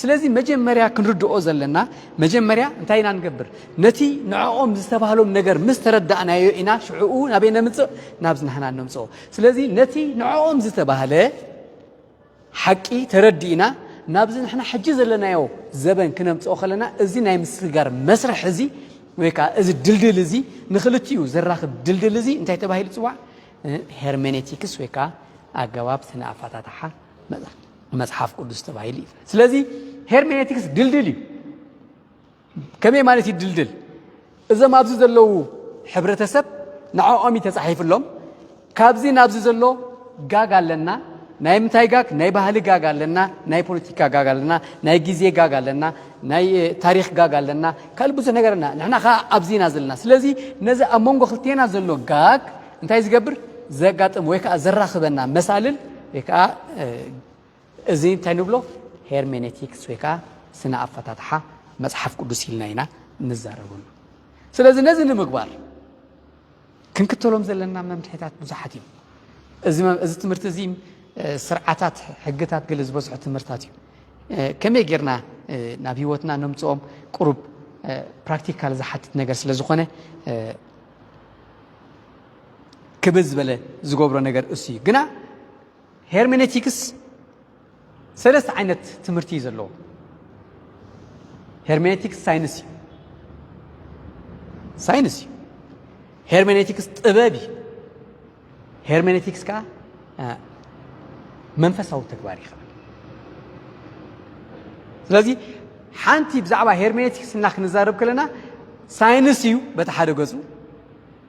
ስለዚ መጀመርያ ክንርድኦ ዘለና መጀመርያ እንታይ ኢና ንገብር? ነቲ ንዕኦም ዝተባህሎም ነገር ምስ ተረዳእናዮ ኢና ሽዕኡ ናበይ ነምጽእ? ናብዚ ንሕና ነምጽኦ። ስለዚ ነቲ ንዕኦም ዝተባህለ ሓቂ ተረዲእና ናብዚ ንሕና ሕጂ ዘለናዮ ዘበን ክነምጽኦ ከለና እዚ ናይ ምስግጋር መስርሕ እዚ ወይ ከዓ እዚ ድልድል እዚ ንክልቲኡ ዘራኽብ ድልድል እዚ እንታይ ተባሂሉ ይፅዋዕ? ሄርሜኔቲክስ ወይ ከዓ ኣገባብ ስነ ኣፈታትሓ መጽሓፍ ቅዱስ ተባሂሉ እዩ። ስለዚ ሄርሜኔቲክስ ድልድል እዩ። ከመይ ማለት እዩ ድልድል? እዞም ኣብዚ ዘለዉ ሕብረተሰብ ንዕኦም እዩ ተጻሒፍሎም። ካብዚ ናብዚ ዘሎ ጋግ ኣለና። ናይ ምንታይ ጋግ? ናይ ባህሊ ጋግ ኣለና፣ ናይ ፖለቲካ ጋግ ኣለና፣ ናይ ግዜ ጋግ ኣለና፣ ናይ ታሪኽ ጋግ ኣለና፣ ካልእ ብዙሕ ነገር ኣለና። ንሕና ከዓ ኣብዚ ኢና ዘለና። ስለዚ ነዚ ኣብ መንጎ ክልቴና ዘሎ ጋግ እንታይ ዝገብር? ዘጋጥም ወይ ከዓ ዘራኽበና መሳልል ወይ ከዓ እዚ እንታይ ንብሎ? ሄርሜኔቲክስ ወይ ከዓ ስነ ኣፈታትሓ መፅሓፍ ቅዱስ ኢልና ኢና ንዛረበሉ። ስለዚ ነዚ ንምግባር ክንክተሎም ዘለና መምርሒታት ብዙሓት እዮም። እዚ መ- እዚ ትምህርቲ እዚ እ፣ ስርዓታት ሕግታት ገለ ዝበዝሑ ትምህርታት እዩ። እ፣ ከመይ ጌርና እ፣ ናብ ህይወትና ነምፅኦም ቁሩብ እ፣ ፕራክቲካል ዝሓትት ነገር ስለ ዝኾነ እ፣ ክብዝ ዝበለ ዝገብሮ ነገር እሱ እዩ። ግና ሄርሜኔቲክስ ሰለስተ ዓይነት ትምህርቲ እዩ ዘለዎ። ሄርሜኔቲክስ ሳይንስ እዩ። ሳይንስ እዩ። ሄርሜኔቲክስ ጥበብ እዩ። ሄርሜኔቲክስ ከዓ መንፈሳዊ ተግባር እዩ። ስለዚ ሓንቲ ብዛዕባ ሄርሜኔቲክስ እና ክንዛረብ ከለና ሳይንስ እዩ በቲ ሓደ ገፁ፣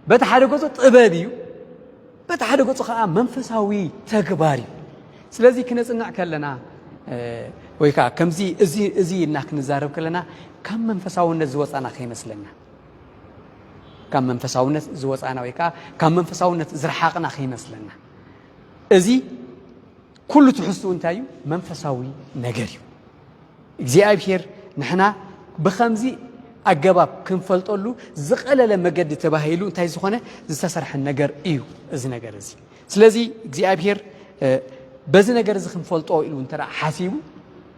በቲ ሓደ ገፁ ጥበብ እዩ፣ በቲ ሓደ ገፁ ከዓ መንፈሳዊ ተግባር እዩ። ስለዚ ክነፅንዕ ከለና ወይ ከዓ ከምዚ እዚ እዚ እና ክንዛረብ ከለና ካብ መንፈሳውነት ዝወፃና ከይመስለና፣ ካብ መንፈሳውነት ዝወፃና ወይ ከዓ ካብ መንፈሳውነት ዝረሓቕና ከይመስለና። እዚ ኩሉ ትሕዝትኡ እንታይ እዩ? መንፈሳዊ ነገር እዩ። እግዚኣብሔር ንሕና ብኸምዚ ኣገባብ ክንፈልጠሉ ዝቐለለ መገዲ ተባሂሉ እንታይ ዝኾነ ዝተሰርሐ ነገር እዩ እዚ ነገር እዚ። ስለዚ እግዚኣብሔር በዚ ነገር እዚ ክንፈልጦ ኢሉ እንተ ሓሲቡ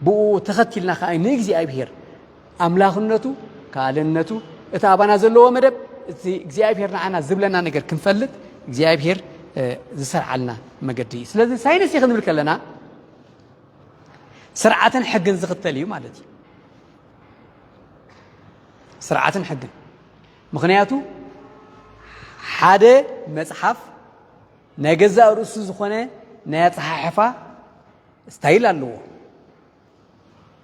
ብኡ ተኸቲልና ከዓ ንእግዚኣብሔር ኣምላኽነቱ ካልእነቱ እቲ ኣባና ዘለዎ መደብ እቲ እግዚኣብሔር ንዓና ዝብለና ነገር ክንፈልጥ እግዚኣብሔር ዝሰርዓልና መገዲ እዩ። ስለዚ ሳይንስ እዩ ክንብል ከለና ስርዓትን ሕግን ዝኽተል እዩ ማለት እዩ። ስርዓትን ሕግን ምኽንያቱ ሓደ መፅሓፍ ናይ ገዛእ ርእሱ ዝኾነ ናይ ኣፀሓሕፋ ስታይል ኣለዎ።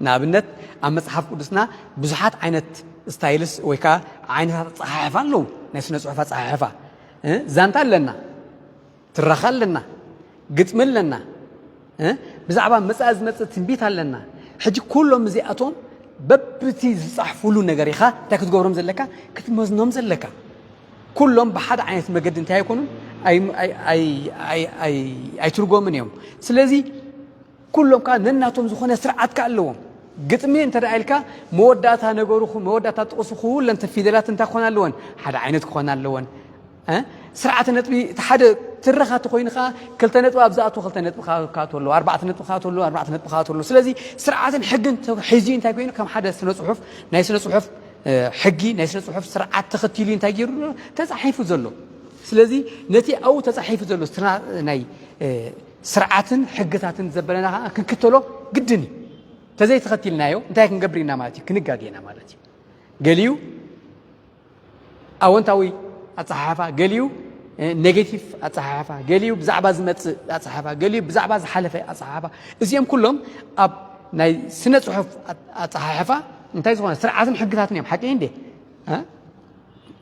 ንኣብነት ኣብ መፅሓፍ ቅዱስና ብዙሓት ዓይነት ስታይልስ ወይ ከዓ ዓይነታት ኣፀሓሕፋ ኣለዉ። ናይ ስነ ፅሑፍ ኣፀሓሕፋ እ፣ ዛንታ ኣለና፣ ትረኻ ኣለና፣ ግጥሚ ኣለና እ፣ ብዛዕባ መፃኢ ዝመፅእ ትንቢት ኣለና። ሕጂ ኩሎም እዚኣቶም በብቲ ዝፃሕፉሉ ነገር ኢኻ እንታይ ክትገብሮም ዘለካ? ክትመዝኖም ዘለካ። ኩሎም ብሓደ ዓይነት መገዲ እንታይ ኣይኮኑን፣ ኣይ- ኣይ- ኣይ- ኣይ- ኣይ- ኣይትርጎምን እዮም። ስለዚ ኩሎም ከዓ ነናቶም ዝኾነ ስርዓት ከዓ ኣለዎም። ግጥሚ እንተ ደኣ ኢልካ መወዳእታ ነገሩ መወዳእታ ጥቕሱ ኩለን ፊደላት እንታይ ክኾና ኣለወን? ሓደ ዓይነት ክኾና ኣለወን። እ? ስርዓተ ነጥቢ እቲ ሓደ ትረኻ ተኾይኑ ከዓ ክልተ ነጥቢ ኣብ ዝኣቱ ክልተ ነጥቢ ክኣቱ ኣለዎ፣ ኣርባዕተ ነጥቢ ክኣቱ ኣለዎ፣ ኣርባዕተ ነጥቢ ክኣቱ ኣለዎ። ስለዚ ስርዓትን ሕግን ተ- ሒዙ እንታይ ኮይኑ ከም ሓደ ስነ ፅሑፍ ናይ ስነ ፅሑፍ እ፣ ሕጊ ናይ ስነ ፅሑፍ ስርዓት ተኸቲሉ እንታይ ገይሩ ኣሎ? ተፃሒፉ ዘሎ። ስለዚ ነቲ ኣብኡ ተፃሒፉ ዘሎ ስራ- ናይ እ፣ ስርዓትን ሕግታትን ዘበለና ከዓ ክንክተሎ ግድን እዩ። ተዘይተኸቲልናዮ እንታይ ክንገብር ኢና ማለት እዩ? ክንጋገ ኢና ማለት እዩ። ገሊኡ ኣወንታዊ ኣፀሓሕፋ፣ ገሊኡ እ፣ ኔጌቲቭ ኣፀሓሕፋ፣ ገሊኡ ብዛዕባ ዝመፅእ ኣፀሓሕፋ፣ ገሊኡ ብዛዕባ ዝሓለፈ ኣፀሓሕፋ፣ እዚኦም ኩሎም ኣብ ናይ ስነ ፅሑፍ ኣፀሓሕፋ እንታይ ዝኾነ ስርዓትን ሕግታትን እዮም። ሓቂ እንዴ? እ?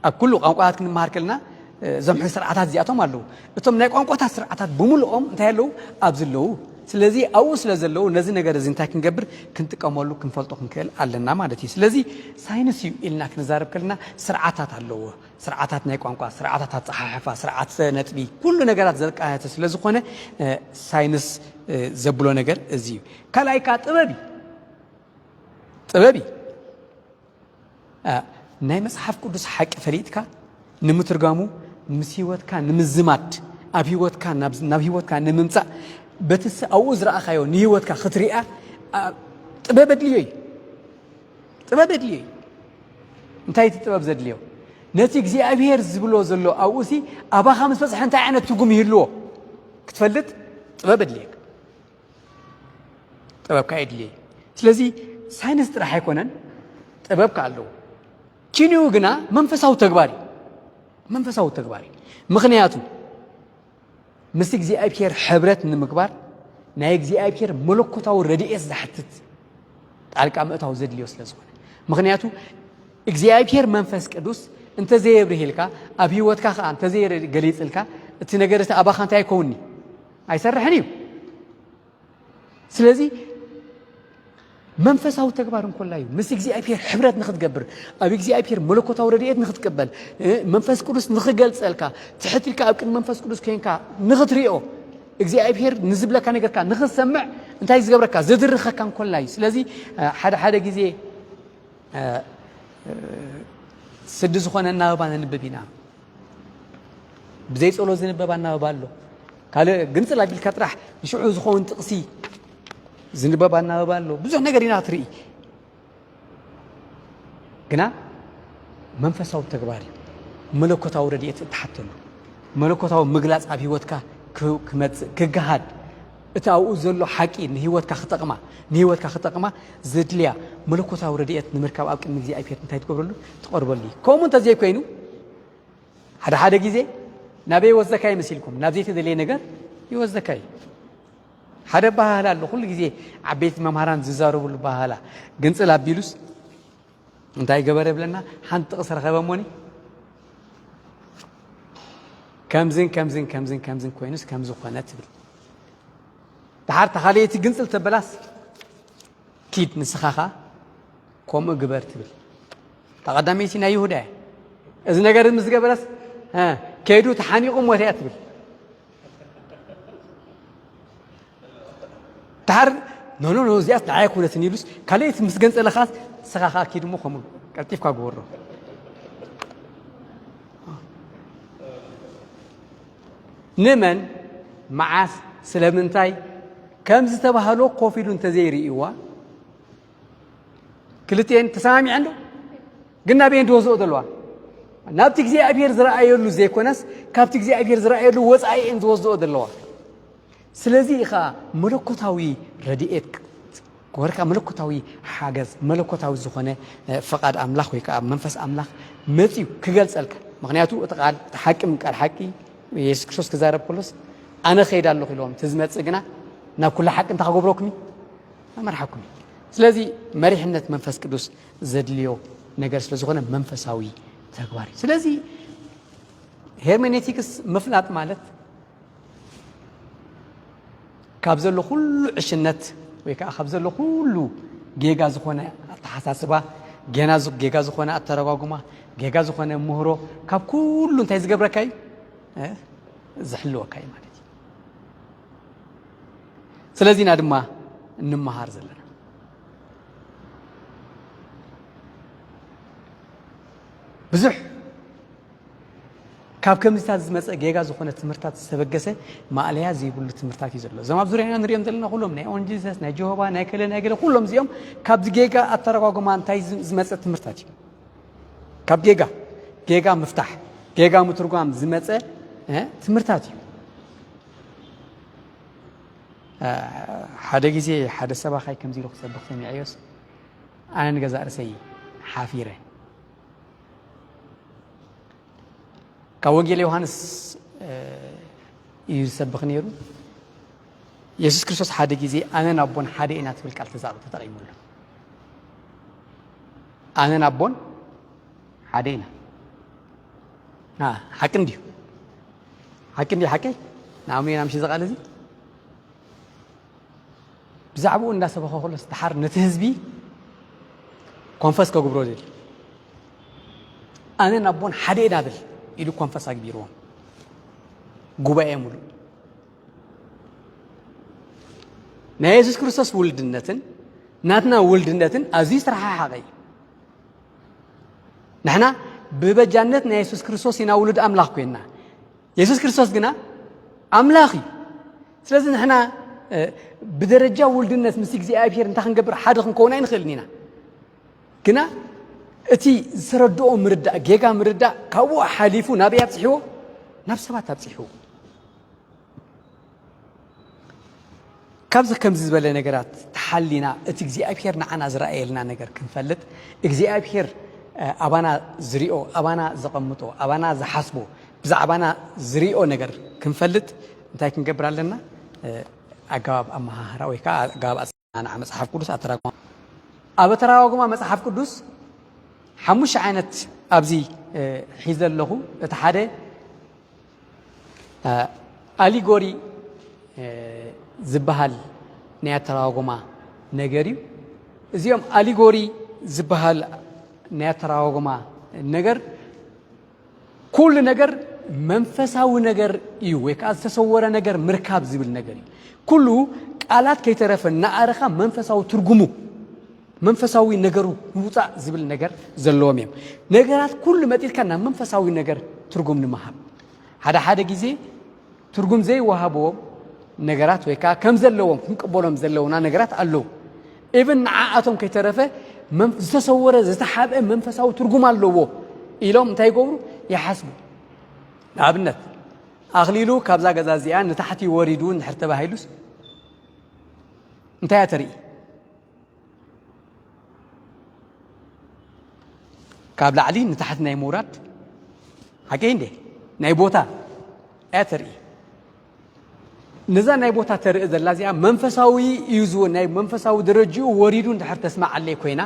ኣብ ኩሉ ቋንቋታት ክንመሃር ከለና እዞም ስርዓታት እዚኣቶም ኣለዉ። እቶም ናይ ቋንቋታት ስርዓታት ብምልኦም እንታይ ኣለዉ? ኣብዚ ኣለዉ። ስለዚ ኣብኡ ስለ ዘለዉ ነዚ ነገር እዚ እንታይ ክንገብር? ክንጥቀመሉ ክንፈልጦ ክንክእል ኣለና ማለት እዩ። ስለዚ ሳይንስ እዩ ኢልና ክንዛረብ ከለና ስርዓታት ኣለዎ። ስርዓታት ናይ ቋንቋ፣ ስርዓታት ኣፀሓሕፋ፣ ስርዓት ነጥቢ፣ ኩሉ ነገራት ዘቃየተ ስለ ዝኾነ ሳይንስ ዘብሎ ነገር እዚ እዩ። ካልኣይ ከዓ ጥበብ እዩ። ጥበብ እዩ። ናይ መፅሓፍ ቅዱስ ሓቂ ፈሊጥካ ንምትርጋሙ፣ ምስ ህይወትካ ንምዝማድ፣ ኣብ ህይወትካ ናብ ህይወትካ ንምምፃእ፣ በቲ ኣብኡ ዝረኣኻዮ ንህይወትካ ክትሪኣ ጥበብ ኣድልዮ እዩ። ጥበብ ኣድልዮ እዩ። እንታይ እቲ ጥበብ ዘድልዮ? ነቲ እግዚኣብሄር ዝብሎ ዘሎ ኣብኡ ሲ ኣባኻ ምስ በፅሐ እንታይ ዓይነት ትርጉም ይህልዎ ክትፈልጥ ጥበብ ኣድልየካ። ጥበብካ የድልየ። ስለዚ ሳይንስ ጥራሕ ኣይኮነን፣ ጥበብካ ኣለዎ። ኪንኡ ግና መንፈሳዊ ተግባር እዩ። መንፈሳዊ ተግባር እዩ። ምኽንያቱ ምስ እግዚኣብሔር ሕብረት ንምግባር ናይ እግዚኣብሔር መለኮታዊ ረድኤት ዝሓትት ጣልቃ ምእታው ዘድልዮ ስለ ዝኾነ። ምኽንያቱ እግዚኣብሔር መንፈስ ቅዱስ እንተዘየብርህልካ፣ ኣብ ህይወትካ ከዓ እንተዘየገሊፅልካ፣ እቲ ነገር እቲ ኣባኻ እንታይ ኣይከውንኒ? ኣይሰርሕን እዩ። ስለዚ መንፈሳዊ ተግባር እንኮላ እዩ ምስ እግዚኣብሔር ሕብረት ንክትገብር፣ ኣብ እግዚኣብሔር መለኮታዊ ረድኤት ንክትቀበል፣ መንፈስ ቅዱስ ንክገልፀልካ፣ ትሕት ኢልካ ኣብ ቅድሚ መንፈስ ቅዱስ ኮይንካ ንክትሪኦ፣ እግዚኣብሔር ንዝብለካ ነገርካ ንክትሰምዕ እንታይ ዝገብረካ? ዝድርኸካ እንኮላ እዩ። ስለዚ ሓደ ሓደ ግዜ ስዲ ዝኾነ ኣናብባ ነንብብ ኢና። ብዘይ ጸሎት ዝንበብ ኣናብባ ኣሎ። ካልእ ግንጽል ኣቢልካ ጥራሕ ንሽዑ ዝኸውን ጥቕሲ ዝንበብ ኣናብባ ኣሎ። ብዙሕ ነገር ኢና ትርኢ። ግና መንፈሳዊ ተግባር እዩ። መለኮታዊ ረድኤት እትሓተሉ፣ መለኮታዊ ምግላጽ ኣብ ህይወትካ ክ- ክመጽእ ክገሃድ፣ እቲ ኣብኡ ዘሎ ሓቂ ንህይወትካ ክጠቕማ ንህይወትካ ክጠቕማ ዘድልያ መለኮታዊ ረድኤት ንምርካብ ኣብ ቅድሚ እግዚኣብሔር እንታይ ትገብረሉ? ትቐርበሉ እዩ። ከምኡ እንተዘይኮይኑ ሓደ ሓደ ግዜ ናበይ ይወስደካ ይመስልኩም? ናብ ዘይተደለየ ነገር ይወስደካ እዩ። ሓደ ኣበሃህላ ኣሎ፣ ኩሉ ግዜ ዓበይቲ መምሃራን ዝዛረብሉ ኣበሃህላ፣ ግንጽል ኣቢሉስ እንታይ ገበረ ይብለና? ሓንቲ ጥቕሲ ረኸበ እሞኒ ከምዝን ከምዝን ከምዝን ከምዝን ኮይኑስ ከምዚ ኮነ ትብል። ድሓር እታ ካልኣይቲ ግንጽል ተበላስ ኪድ ንስኻ ኸኣ ከምኡ ግበር ትብል። እታ ቀዳመይቲ ናይ ይሁዳ እያ። እዚ ነገር ምስ ገበረስ እ፣ ከይዱ ተሓኒቑ ሞተ እያ ትብል። ድሓር ኖ ኖ ኖ እዚኣስ ንዓይ ኣይኮነትን ኢሉስ ካልኣይቲ ምስ ገንጸለኻስ ንስኻ ኸኣ ኪድ እሞ ከምኡ ቀልጢፍካ ግበሮ። ንመን፣ መዓስ፣ ስለምንታይ ከም ዝተባህሎ ኮፍ ኢሉ እንተዘይርእይዋ ክልቲኤን ተሰማሚዐን ዶ? ግን ናበየን ዝወስድኦ ዘለዋ? ናብቲ እግዚኣብሔር ዝረኣየሉ ዘይኮነስ ካብቲ እግዚኣብሔር ዝረኣየሉ ወፃኢ እየን ዝወስድኦ ዘለዋ። ስለዚ ኢኻ መለኮታዊ ረድኤት ወርካ መለኮታዊ ሓገዝ መለኮታዊ ዝኾነ እ፣ ፍቓድ ኣምላኽ ወይ ከዓ መንፈስ ኣምላኽ መፅዩ ክገልፀልካ። ምኽንያቱ እቲ ቃል እቲ ሓቂ ምን ቃል ሓቂ የሱስ ክርስቶስ ክዛረብ ከሎስ ኣነ ኸይድ ኣለኹ ኢልዎም፣ እቲ ዝመፅእ ግና ናብ ኩሉ ሓቂ እንታይ ክገብረኩም እዩ? ኣመርሓኩም እዩ። ስለዚ መሪሕነት መንፈስ ቅዱስ ዘድልዮ ነገር ስለ ዝኾነ መንፈሳዊ ተግባር እዩ። ስለዚ ሄርሜኔቲክስ ምፍላጥ ማለት ካብ ዘሎ ኩሉ ዕሽነት ወይ ከዓ ካብ ዘሎ ኩሉ ጌጋ ዝኾነ ኣተሓሳስባ፣ ጌና ዝ- ጌጋ ዝኾነ ኣተረጓጉማ፣ ጌጋ ዝኾነ ምህሮ ካብ ኩሉ እንታይ ዝገብረካ እዩ? እ? ዝሕልወካ እዩ ማለት እዩ። ስለዚ ኢና ድማ እንመሃር ዘለና። ብዙሕ ካብ ከምዚታት ዝመፀ ጌጋ ዝኾነ ትምህርታት ዝተበገሰ ማእለያ ዘይብሉ ትምህርታት እዩ ዘሎ። እዞም ኣብ ዙሪያና ንሪኦም ዘለና ኩሎም ናይ ኦንጂሰስ፣ ናይ ጀሆባ፣ ናይ ከለ ናይ ገለ ኩሎም እዚኦም ካብዚ ጌጋ ኣተረጓጉማ እንታይ ዝ- ዝመፀ ትምህርታት እዩ። ካብ ጌጋ ጌጋ ምፍታሕ ጌጋ ምትርጓም ዝመፀ እ፣ ትምህርታት እዩ። እ፣ ሓደ ግዜ ሓደ ሰባኻይ ከምዚ ኢሉ ክሰብኽ ሰሚዐዮስ ኣነ ንገዛእ ርእሰይ ሓፊረ። ካብ ወንጌል ዮሃንስ እዩ ዝሰብኽ ነይሩ። የሱስ ክርስቶስ ሓደ ግዜ ኣነን ኣቦን ሓደ ኢና ትብል ቃል ተዛቕብ ተጠቒሙሉ። ኣነን ኣቦን ሓደ ኢና። ሓቂ እንዲዩ። ሓቂ እንዲዩ። ሓቂ ንኣምኑ ኢና ምሽ ዘቓል እዚ ብዛዕባኡ እንዳሰበኸ ከሎስ ደሓር ነቲ ህዝቢ ኮንፈስ ከግብሮ ዘድሊ ኣነ ናቦን ሓደ ኢና ብል ኢሉ ኮንፈስ ኣግቢርዎም ጉባኤ ሙሉ ናይ የሱስ ክርስቶስ ውልድነትን ናትና ውልድነትን ኣዝዩ ዝተረሓሓቀ እዩ። ንሕና ብበጃነት ናይ የሱስ ክርስቶስ ኢና ውሉድ ኣምላኽ ኮይንና። የሱስ ክርስቶስ ግና ኣምላኽ እዩ። ስለዚ ንሕና ብደረጃ ውልድነት ምስ እግዚኣብሔር እንታይ ክንገብር ሓደ ክንከውን ኣይንኽእልን ኢና። ግና እቲ ዝተረድኦ ምርዳእ ጌጋ ምርዳእ ካብኡ ሓሊፉ ናበይ ኣብፅሕዎ? ናብ ሰባት ኣብፅሕዎ። ካብዚ ከምዚ ዝበለ ነገራት ተሓሊና እቲ እግዚኣብሔር ንዓና ዝረኣየልና ነገር ክንፈልጥ እግዚኣብሔር ኣባና ዝሪኦ ኣባና ዘቐምጦ ኣባና ዝሓስቦ ብዛዕባና ዝሪኦ ነገር ክንፈልጥ እንታይ ክንገብር ኣለና? ኣገባብ ኣመሃህራ ወይ ከዓ ኣገባብ ኣፀናንዓ መፅሓፍ ቅዱስ ኣተራጉማ ኣብ ኣተራጓጉማ መፅሓፍ ቅዱስ ሓሙሽተ ዓይነት ኣብዚ ሒዘ ኣለኹ። እቲ ሓደ ኣሊጎሪ ዝበሃል ናይ ኣተራጓጉማ ነገር እዩ። እዚኦም ኣሊጎሪ ዝበሃል ናይ ኣተራጓጉማ ነገር ኩሉ ነገር መንፈሳዊ ነገር እዩ ወይ ከዓ ዝተሰወረ ነገር ምርካብ ዝብል ነገር እዩ። ኩሉ ቃላት ከይተረፈ እናኣረኻ መንፈሳዊ ትርጉሙ መንፈሳዊ ነገሩ ምውፃእ ዝብል ነገር ዘለዎም እዮም። ነገራት ኩሉ መጢጥካ ናብ መንፈሳዊ ነገር ትርጉም ንምሃብ ሓደ ሓደ ግዜ ትርጉም ዘይወሃብዎም ነገራት ወይ ከዓ ከም ዘለዎም ክንቅበሎም ዘለውና ነገራት ኣለዉ። ኢቭን ንዓኣቶም ከይተረፈ ዝተሰወረ ዝተሓብአ መንፈሳዊ ትርጉም ኣለዎ ኢሎም እንታይ ይገብሩ ይሓስቡ። ንኣብነት ኣኽሊሉ ካብዛ ገዛ እዚኣ ንታሕቲ ወሪዱ እንድሕር ተባሂሉስ እንታይ እያ ተርኢ? ካብ ላዕሊ ንታሕቲ ናይ ምውራድ ሓቂ እንዴ ናይ ቦታ እያ ተርኢ። ነዛ ናይ ቦታ ተርኢ ዘላ እዚኣ መንፈሳዊ እዩ ዝወ ናይ መንፈሳዊ ደረጅኡ ወሪዱ እንድሕር ተስማዓለይ ኮይና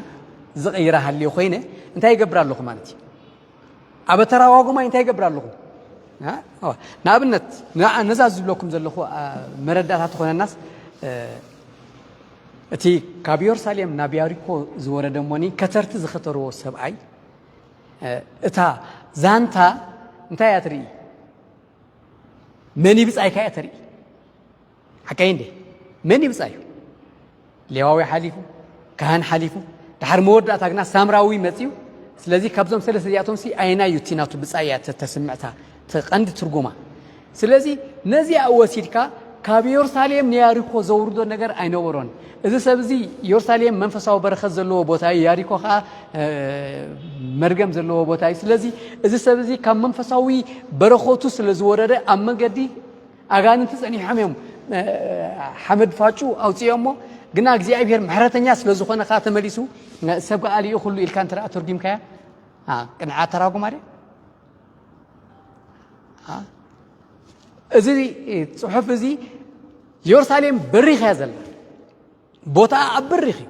ዝቕይራ ሃልዮ ኮይነ እንታይ ይገብር ኣለኹ ማለት እዩ። ኣብ ኣተራጓጉማይ እንታይ ይገብር ኣለኹ? ንኣብነት ነዛ ዝብለኩም ዘለኹ መረዳእታ ትኾነናስ እቲ ካብ የሩሳሌም ናብ ያሪኮ ዝወረደ እሞኒ ከተርቲ ዝኸተርዎ ሰብኣይ እታ ዛንታ እንታይ እያ ትርኢ? መን ይብጻይካ እያ ተርኢ? ሓቀይ እንዴ? መን ይብጻዩ? ሌዋዊ ሓሊፉ፣ ካህን ሓሊፉ፣ ድሓር መወዳእታ ግና ሳምራዊ መጺኡ። ስለዚ ካብዞም ሰለስተ እዚኣቶም ሲ ኣየናይ እዩ እቲ ናቱ ብጻይ እያ ተስምዕታ ተቐንዲ ትርጉማ። ስለዚ ነዚኣ ወሲድካ ካብ የሩሳሌም ንያሪኮ ዘውርዶ ነገር ኣይነበሮን። እዚ ሰብ እዚ የሩሳሌም መንፈሳዊ በረኸት ዘለዎ ቦታ እዩ፣ ያሪኮ ከዓ መርገም ዘለዎ ቦታ እዩ። ስለዚ እዚ ሰብ እዚ ካብ መንፈሳዊ በረኸቱ ስለ ዝወረደ ኣብ መንገዲ ኣጋንንቲ ጸኒሖም እዮም ሓመድ ፋጩ ኣውፅኦሞ። ግና እግዚኣብሔር ምሕረተኛ ስለ ዝኾነ ከዓ ተመሊሱ ሰብ ከዓ ልኢኹሉ ኢልካ እንተ ተርጉምካያ ቅንዓ ተራጉማ ድያ? እዚ ፅሑፍ እዚ የሩሳሌም በሪኽ እያ ዘላ። ቦታኣ ኣብ በሪኽ እዩ።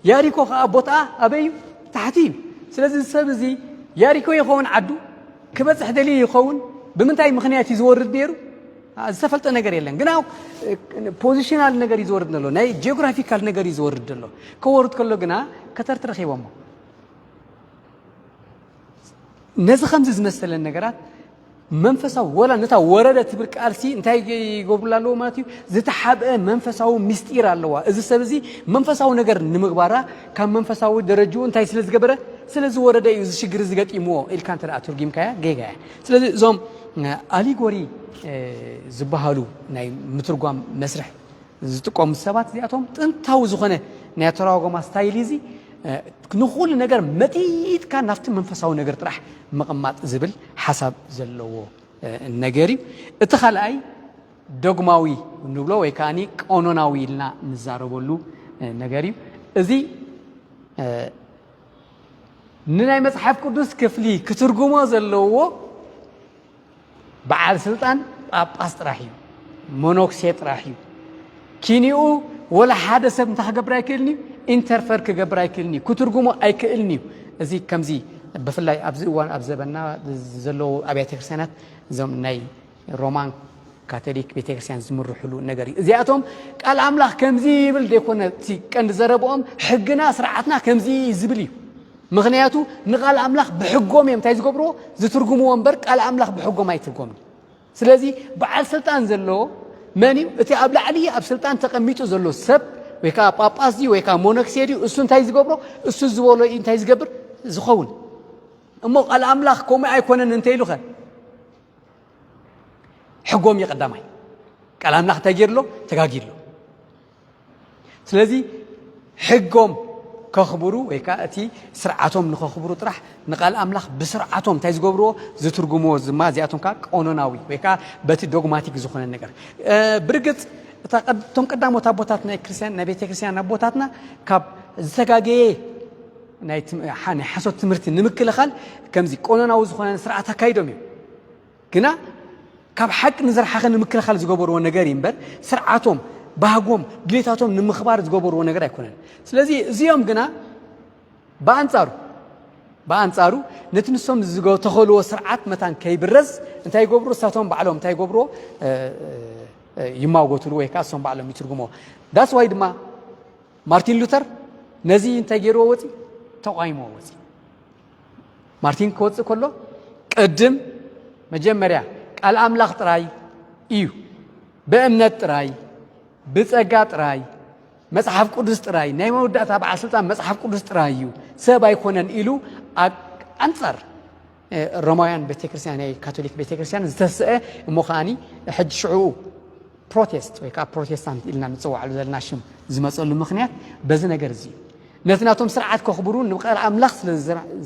ያሪኮ ከዓ ቦታኣ ኣበይ እዩ? ታሕቲ እዩ። ስለዚ እዚ ሰብ እዚ ያሪኮ ይኸውን ዓዱ ክበፅሕ ደልዩ ይኸውን። ብምንታይ ምኽንያት እዩ ዝወርድ ነይሩ? ዝተፈልጠ ነገር የለን። ግና ፖዚሽናል ነገር እዩ ዝወርድ ዘሎ፣ ናይ ጂኦግራፊካል ነገር እዩ ዝወርድ ዘሎ። ከወርድ ከሎ ግና ከተርቲ ረኺቦሞ። ነዚ ከምዚ ዝመሰለን ነገራት መንፈሳዊ፣ ወላ ነታ ወረደ ትብል ቃልሲ እንታይ ይገብሩላ ኣለዎ ማለት እዩ? ዝተሓብአ መንፈሳዊ ምስጢር ኣለዋ። እዚ ሰብ እዚ መንፈሳዊ ነገር ንምግባራ ካብ መንፈሳዊ ደረጅኡ እንታይ ስለ ዝገበረ፣ ስለ ዝወረደ እዩ እዚ ሽግር እዚ ገጢምዎ ኢልካ እንተ ደኣ ትርጉምካያ ጌጋ እያ። ስለዚ እዞም ኣሊጎሪ ዝበሃሉ ናይ ምትርጓም መስርሕ ዝጥቀሙ ሰባት እዚኣቶም ጥንታዊ ዝኾነ ናይ ኣተራጓጎማ ስታይል እዚ ንኹሉ ነገር መጢጥካ ናብቲ መንፈሳዊ ነገር ጥራሕ ምቕማጥ ዝብል ሓሳብ ዘለዎ ነገር እዩ። እቲ ካልኣይ ዶግማዊ ንብሎ ወይ ከዓኒ ቀኖናዊ ኢልና ንዛረበሉ ነገር እዩ። እዚ ንናይ መጽሓፍ ቅዱስ ክፍሊ ክትርጉሞ ዘለዎ በዓል ስልጣን ጳጳስ ጥራሕ እዩ፣ መነኩሴ ጥራሕ እዩ። ኪኒኡ ወላ ሓደ ሰብ እንታይ ክገብር ኣይክእልን እዩ፣ ኢንተርፈር ክገብር ኣይክእልን እዩ፣ ክትርጉሞ ኣይክእልን እዩ። እዚ ከምዚ ብፍላይ ኣብዚ እዋን ኣብ ዘበና ዘለዉ ኣብያተ ክርስቲያናት እዞም ናይ ሮማን ካቶሊክ ቤተክርስትያን ዝምርሕሉ ነገር እዩ። እዚኣቶም ቃል ኣምላኽ ከምዚ ይብል ዘይኮነ እቲ ቀንዲ ዘረብኦም ሕግና ስርዓትና ከምዚ እዩ ዝብል እዩ። ምኽንያቱ ንቃል ኣምላኽ ብሕጎም እዮም እንታይ ዝገብርዎ ዝትርጉምዎ እምበር ቃል ኣምላኽ ብሕጎም ኣይትርጎምን። ስለዚ በዓል ስልጣን ዘለዎ መን እዩ? እቲ ኣብ ላዕሊ ኣብ ስልጣን ተቐሚጡ ዘሎ ሰብ ወይ ከዓ ጳጳስ ድዩ ወይ ከዓ ሞነክሴ ድዩ? እሱ እንታይ ዝገብሮ? እሱ ዝበሎ እዩ እንታይ ዝገብር ዝኸውን። እሞ ቃል ኣምላኽ ከምኡ ኣይኮነን እንተ ኢሉኸ ሕጎም እዩ ቀዳማይ። ቃል ኣምላኽ እንታይ ገይርሎ? ተጋጊሎ። ስለዚ ሕጎም ከኽብሩ ወይ ከዓ እቲ ስርዓቶም ንኸኽብሩ ጥራሕ ንቃል ኣምላኽ ብስርዓቶም እንታይ ዝገብርዎ ዝትርጉምዎ ድማ እዚኣቶም ከዓ ቀኖናዊ ወይ ከዓ በቲ ዶግማቲክ ዝኾነ ነገር። ብርግፅ እታ እቶም ቀዳሞት ኣቦታት ናይ ክርስቲያን ናይ ቤተ ክርስቲያን ኣቦታትና ካብ ዝተጋገየ ናይ ሓሶት ትምህርቲ ንምክልኻል ከምዚ ቀኖናዊ ዝኾነ ስርዓት ኣካይዶም እዮም። ግና ካብ ሓቂ ንዝረሓኸ ንምክልኻል ዝገበርዎ ነገር እዩ እምበር ስርዓቶም፣ ባህጎም፣ ድሌታቶም ንምኽባር ዝገበርዎ ነገር ኣይኮነን። ስለዚ እዚኦም ግና ብኣንጻሩ ብኣንጻሩ ነቲ ንሶም ዝተኸልዎ ስርዓት መታን ከይብረዝ እንታይ ይገብሩ? እሳቶም ባዕሎም እንታይ ይገብርዎ? ይማጎትሉ ወይ ከዓ እሶም ባዕሎም ይትርጉሞ። ዳስዋይ ድማ ማርቲን ሉተር ነዚ እንታይ ገይርዎ ወፂ? ተቋይሞ ወፂ። ማርቲን ክወፅእ ከሎ ቅድም መጀመርያ ቃል ኣምላኽ ጥራይ እዩ፣ ብእምነት ጥራይ፣ ብፀጋ ጥራይ፣ መፅሓፍ ቅዱስ ጥራይ፣ ናይ መወዳእታ በዓል ስልጣን መፅሓፍ ቅዱስ ጥራይ እዩ፣ ሰብ ኣይኮነን ኢሉ ኣብ ኣንፃር ሮማውያን ቤተክርስትያን ናይ ካቶሊክ ቤተክርስትያን ዝተስአ እሞ ከዓኒ ሕጂ ሽዑ ፕሮቴስት ወይ ከዓ ፕሮቴስታንት ኢልና ንፅዋዕሉ ዘለና ሽም ዝመፀሉ ምክንያት በዚ ነገር እዚ እዩ። ነቲ ናቶም ስርዓት ከኽብሩ ንቃል ኣምላኽ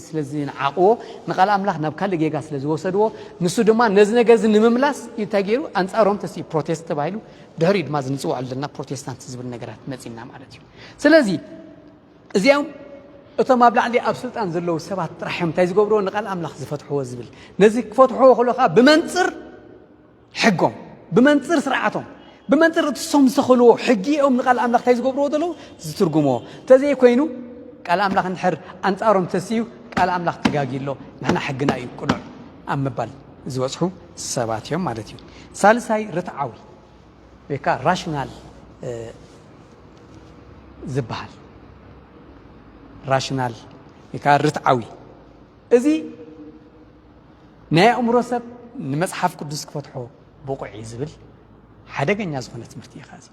ስለ ዝንዓቕዎ ንቃል ኣምላኽ ናብ ካልእ ጌጋ ስለ ዝወሰድዎ ንሱ ድማ ነዚ ነገር እዚ ንምምላስ እንታይ ገይሩ ኣንፃሮም ተስ ፕሮቴስት ተባሂሉ ድሕሪኡ ድማ ዝንፅዋዕሉ ዘለና ፕሮቴስታንት ዝብል ነገራት መፂና ማለት እዩ። ስለዚ እዚኦም እቶም ኣብ ላዕሊ ኣብ ስልጣን ዘለዉ ሰባት ጥራሕ እዮም እንታይ ዝገብርዎ ንቃል ኣምላኽ ዝፈትሕዎ ዝብል ነዚ ክፈትሕዎ ከሎ ከዓ ብመንፅር ሕጎም ብመንፅር ስርዓቶም ብመንፅር እትሶም ዝተኸልዎ ሕጊ እዮም ንቃል ኣምላኽ እንታይ ዝገብርዎ ዘለዉ ዝትርጉምዎ። እንተዘይኮይኑ ቃል ኣምላኽ እንድሕር ኣንፃሮም ተስዩ ቃል ኣምላኽ ተጋጊ ኣሎ ንሕና ሕግና እዩ ቅኑዕ ኣብ ምባል ዝበፅሑ ሰባት እዮም ማለት እዩ። ሳልሳይ ርትዓዊ ወይ ከዓ ራሽናል ዝበሃል ራሽናል ወይ ከዓ ርትዓዊ እዚ ናይ ኣእምሮ ሰብ ንመፅሓፍ ቅዱስ ክፈትሖ ብቑዕ እዩ ዝብል ሓደገኛ ዝኾነ ትምህርቲ እዩ። ኸዚ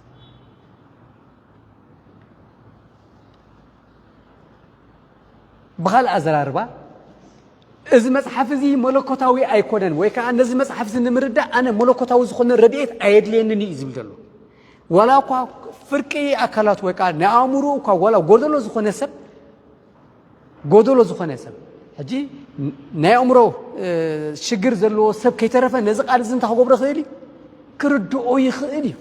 ብኻልእ ኣዘራርባ እዚ መፅሓፍ እዚ መለኮታዊ ኣይኮነን ወይ ከዓ ነዚ መፅሓፍ እዚ ንምርዳእ ኣነ መለኮታዊ ዝኾነ ረድኤት ኣየድልየንን እዩ ዝብል ዘሎ። ዋላ እኳ ፍርቂ ኣካላት ወይ ከዓ ናይ ኣእምሮ እኳ ዋላ ጎደሎ ዝኾነ ሰብ ጎደሎ ዝኾነ ሰብ ሕጂ ናይ ኣእምሮ ሽግር ዘለዎ ሰብ ከይተረፈ ነዚ ቃል እዚ እንታይ ክገብሮ ይኽእል እዩ? ክርድኦ ይኽእል እዩ።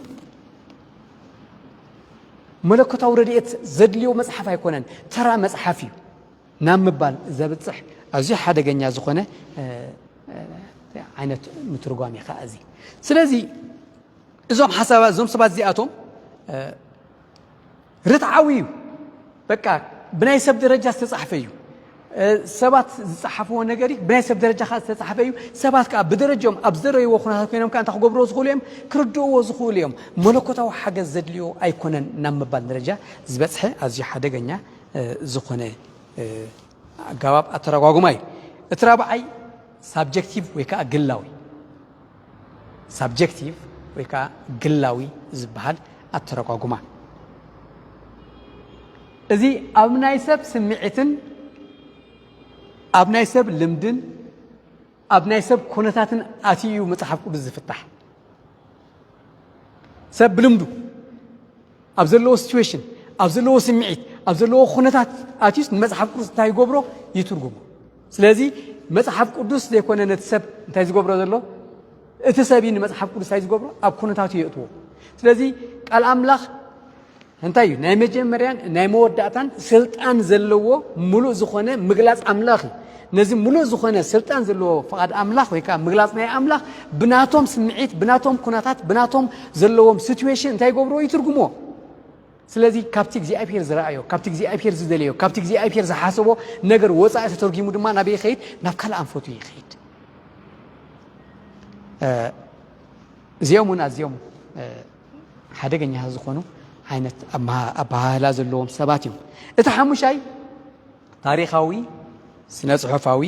መለኮታዊ ረድኤት ዘድልዮ መፅሓፍ ኣይኮነን፣ ተራ መፅሓፍ እዩ ናብ ምባል ዘብፅሕ ኣዝዩ ሓደገኛ ዝኾነ ዓይነት ምትርጓም እዩ ከዓ እዚ። ስለዚ እዞም ሓሳባት እዞም ሰባት እዚኣቶም ርትዓዊ እዩ። በቃ ብናይ ሰብ ደረጃ ዝተፃሕፈ እዩ። ሰባት ዝፀሓፍዎ ነገር እዩ። ብናይ ሰብ ደረጃ ከዓ ዝተፃሓፈ እዩ። ሰባት ከዓ ብደረጃኦም ኣብ ዝደረይዎ ኩነታት ኮይኖም ከዓ እንታይ ክገብርዎ ዝኽእሉ እዮም? ክርድእዎ ዝኽእሉ እዮም። መለኮታዊ ሓገዝ ዘድልዮ ኣይኮነን ናብ ምባል ደረጃ ዝበፅሐ ኣዝዩ ሓደገኛ ዝኾነ ኣገባብ ኣተረጓጉማ እዩ። እቲ ራብዓይ ሳብጀክቲቭ ወይ ከዓ ግላዊ፣ ሳብጀክቲቭ ወይ ከዓ ግላዊ ዝበሃል ኣተረጓጉማ። እዚ ኣብ ናይ ሰብ ስምዒትን ኣብ ናይ ሰብ ልምድን ኣብ ናይ ሰብ ኩነታትን ኣትዩ እዩ መፅሓፍ ቅዱስ ዝፍታሕ። ሰብ ብልምዱ ኣብ ዘለዎ ሲትዌሽን፣ ኣብ ዘለዎ ስምዒት፣ ኣብ ዘለዎ ኩነታት ኣትዩስ ንመፅሓፍ ቅዱስ እንታይ ይገብሮ? ይትርጉሞ። ስለዚ መፅሓፍ ቅዱስ ዘይኮነ ነቲ ሰብ እንታይ ዝገብሮ ዘሎ? እቲ ሰብ እዩ ንመፅሓፍ ቅዱስ እንታይ ዝገብሮ? ኣብ ኩነታቱ የእትዎ። ስለዚ ቃል ኣምላኽ እንታይ እዩ? ናይ መጀመርያን ናይ መወዳእታን ስልጣን ዘለዎ ምሉእ ዝኾነ ምግላፅ ኣምላኽ እዩ። ነዚ ምሉእ ዝኾነ ስልጣን ዘለዎ ፍቓድ ኣምላኽ ወይ ከዓ ምግላፅ ናይ ኣምላኽ ብናቶም ስምዒት፣ ብናቶም ኩነታት፣ ብናቶም ዘለዎም ሲትዌሽን እንታይ ይገብርዎ? ይትርጉምዎ። ስለዚ ካብቲ እግዚኣብሔር ዝረኣዮ፣ ካብቲ እግዚኣብሔር ዝደለዮ፣ ካብቲ እግዚኣብሔር ዝሓሰቦ ነገር ወፃኢ ተተርጊሙ ድማ ናበይ ይኸይድ? ናብ ካልእ ኣንፈቱ ይኸይድ። እዚኦም እውን ኣዝዮም ሓደገኛ ዝኾኑ ዓይነት ኣበሃህላ ዘለዎም ሰባት እዮም። እቲ ሓሙሻይ ታሪኻዊ፣ ስነ ጽሑፋዊ፣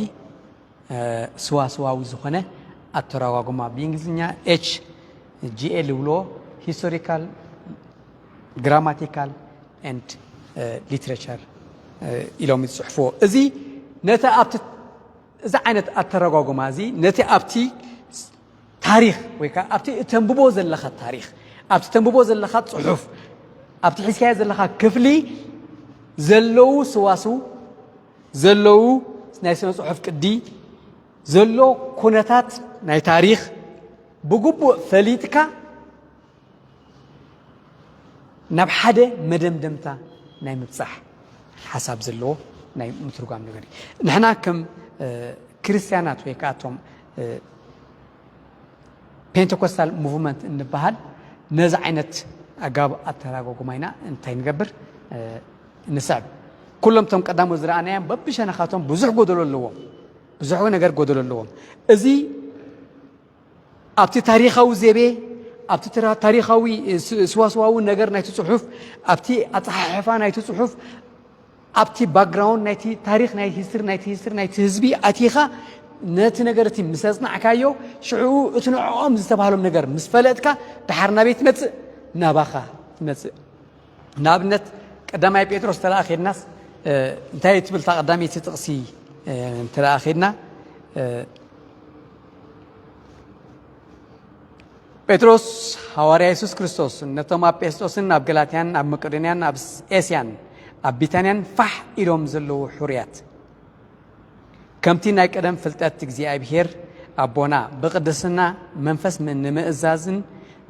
ስዋስዋዊ ዝኾነ ኣተረጓጉማ፣ ብእንግሊዝኛ ኤች ጂ ኤል ዝብልዎ፣ ሂስቶሪካል፣ ግራማቲካል ኤንድ ሊትሬቸር ኢሎም ዝጽሕፍዎ። እዚ ነቲ ኣብቲ እዚ ዓይነት ኣተረጓጉማ እዚ ነቲ ኣብቲ ታሪኽ ወይ ከዓ ኣብቲ እተንብቦ ዘለኻ ታሪኽ፣ ኣብቲ ተንብቦ ዘለኻ ጽሑፍ፣ ኣብቲ ሒዝካዮ ዘለኻ ክፍሊ ዘለዉ ስዋስው፣ ዘለዉ ናይ ስነ ጽሑፍ ቅዲ፣ ዘሎ ኩነታት ናይ ታሪኽ ብግቡእ ፈሊጥካ ናብ ሓደ መደምደምታ ናይ ምብጻሕ ሓሳብ ዘለዎ ናይ ምትርጓም ነገር እዩ። ንሕና ከም ክርስትያናት ወይ ከዓ እቶም ፔንቴኮስታል ሙቭመንት እንበሃል ነዚ ዓይነት ኣጋብ ኣተራጓጉማ ኢና እንታይ ንገብር ንስዕብ። ኩሎም እቶም ቀዳሞት ዝረኣናዮም በብሸነኻቶም ብዙሕ ጎደሎ ኣለዎም፣ ብዙሕ ነገር ጎደሎ ኣለዎም። እዚ ኣብቲ ታሪኻዊ ዜቤ፣ ኣብቲ ታሪኻዊ ስዋስዋዊ ነገር ናይቲ ጽሑፍ፣ ኣብቲ ኣጸሓሕፋ ናይቲ ጽሑፍ፣ ኣብቲ ባክግራውንድ ናይቲ ታሪኽ ናይ ሂስትሪ ናይቲ ሂስትሪ ናይቲ ህዝቢ ኣቲኻ ነቲ ነገር እቲ ምስ ኣጽናዕካዮ ሽዑ እቲ ንዕኦም ዝተባህሎም ነገር ምስ ፈለጥካ ድሓር ናበይ ትመጽእ? ናባኻ ትመጽእ። ንኣብነት ቀዳማይ ጴጥሮስ ተለኣ ኬድናስ እንታይ ትብል እታ ቀዳመይቲ ጥቕሲ እንተለኣ ኬድና ጴጥሮስ ሃዋርያ የሱስ ክርስቶስ ነቶም ኣብ ጴስጦስን ኣብ ገላትያን ኣብ መቄዶንያን ኣብ ኤስያን ኣብ ቢታንያን ፋሕ ኢሎም ዘለዉ ሕሩያት ከምቲ ናይ ቀደም ፍልጠት እግዚኣብሔር ኣቦና ብቅድስና መንፈስ ንምእዛዝን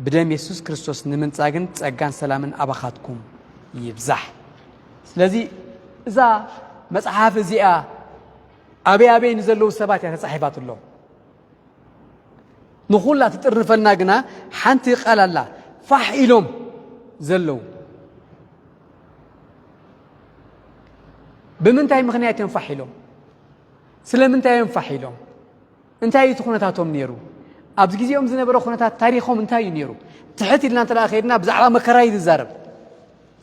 ብደም የሱስ ክርስቶስ ንምንጻግን ጸጋን ሰላምን ኣባኻትኩም ይብዛሕ። ስለዚ እዛ መጽሓፍ እዚኣ ኣበይ ኣበይ ንዘለዉ ሰባት እያ ተጻሒፋትሎም። ንኹላ ትጥርንፈልና ግና ሓንቲ ቃል ኣላ፣ ፋሕ ኢሎም ዘለዉ። ብምንታይ ምኽንያት እዮም ፋሕ ኢሎም? ስለምንታይ እዮም ፋሕ ኢሎም? እንታይ እዩ እቲ ኩነታቶም ነይሩ? ኣብዚ ግዜኦም ዝነበረ ኩነታት ታሪኾም እንታይ እዩ ነይሩ? ትሕት ኢልና እንተ ደኣ ከይድና ብዛዕባ መከራ እዩ ዝዛረብ።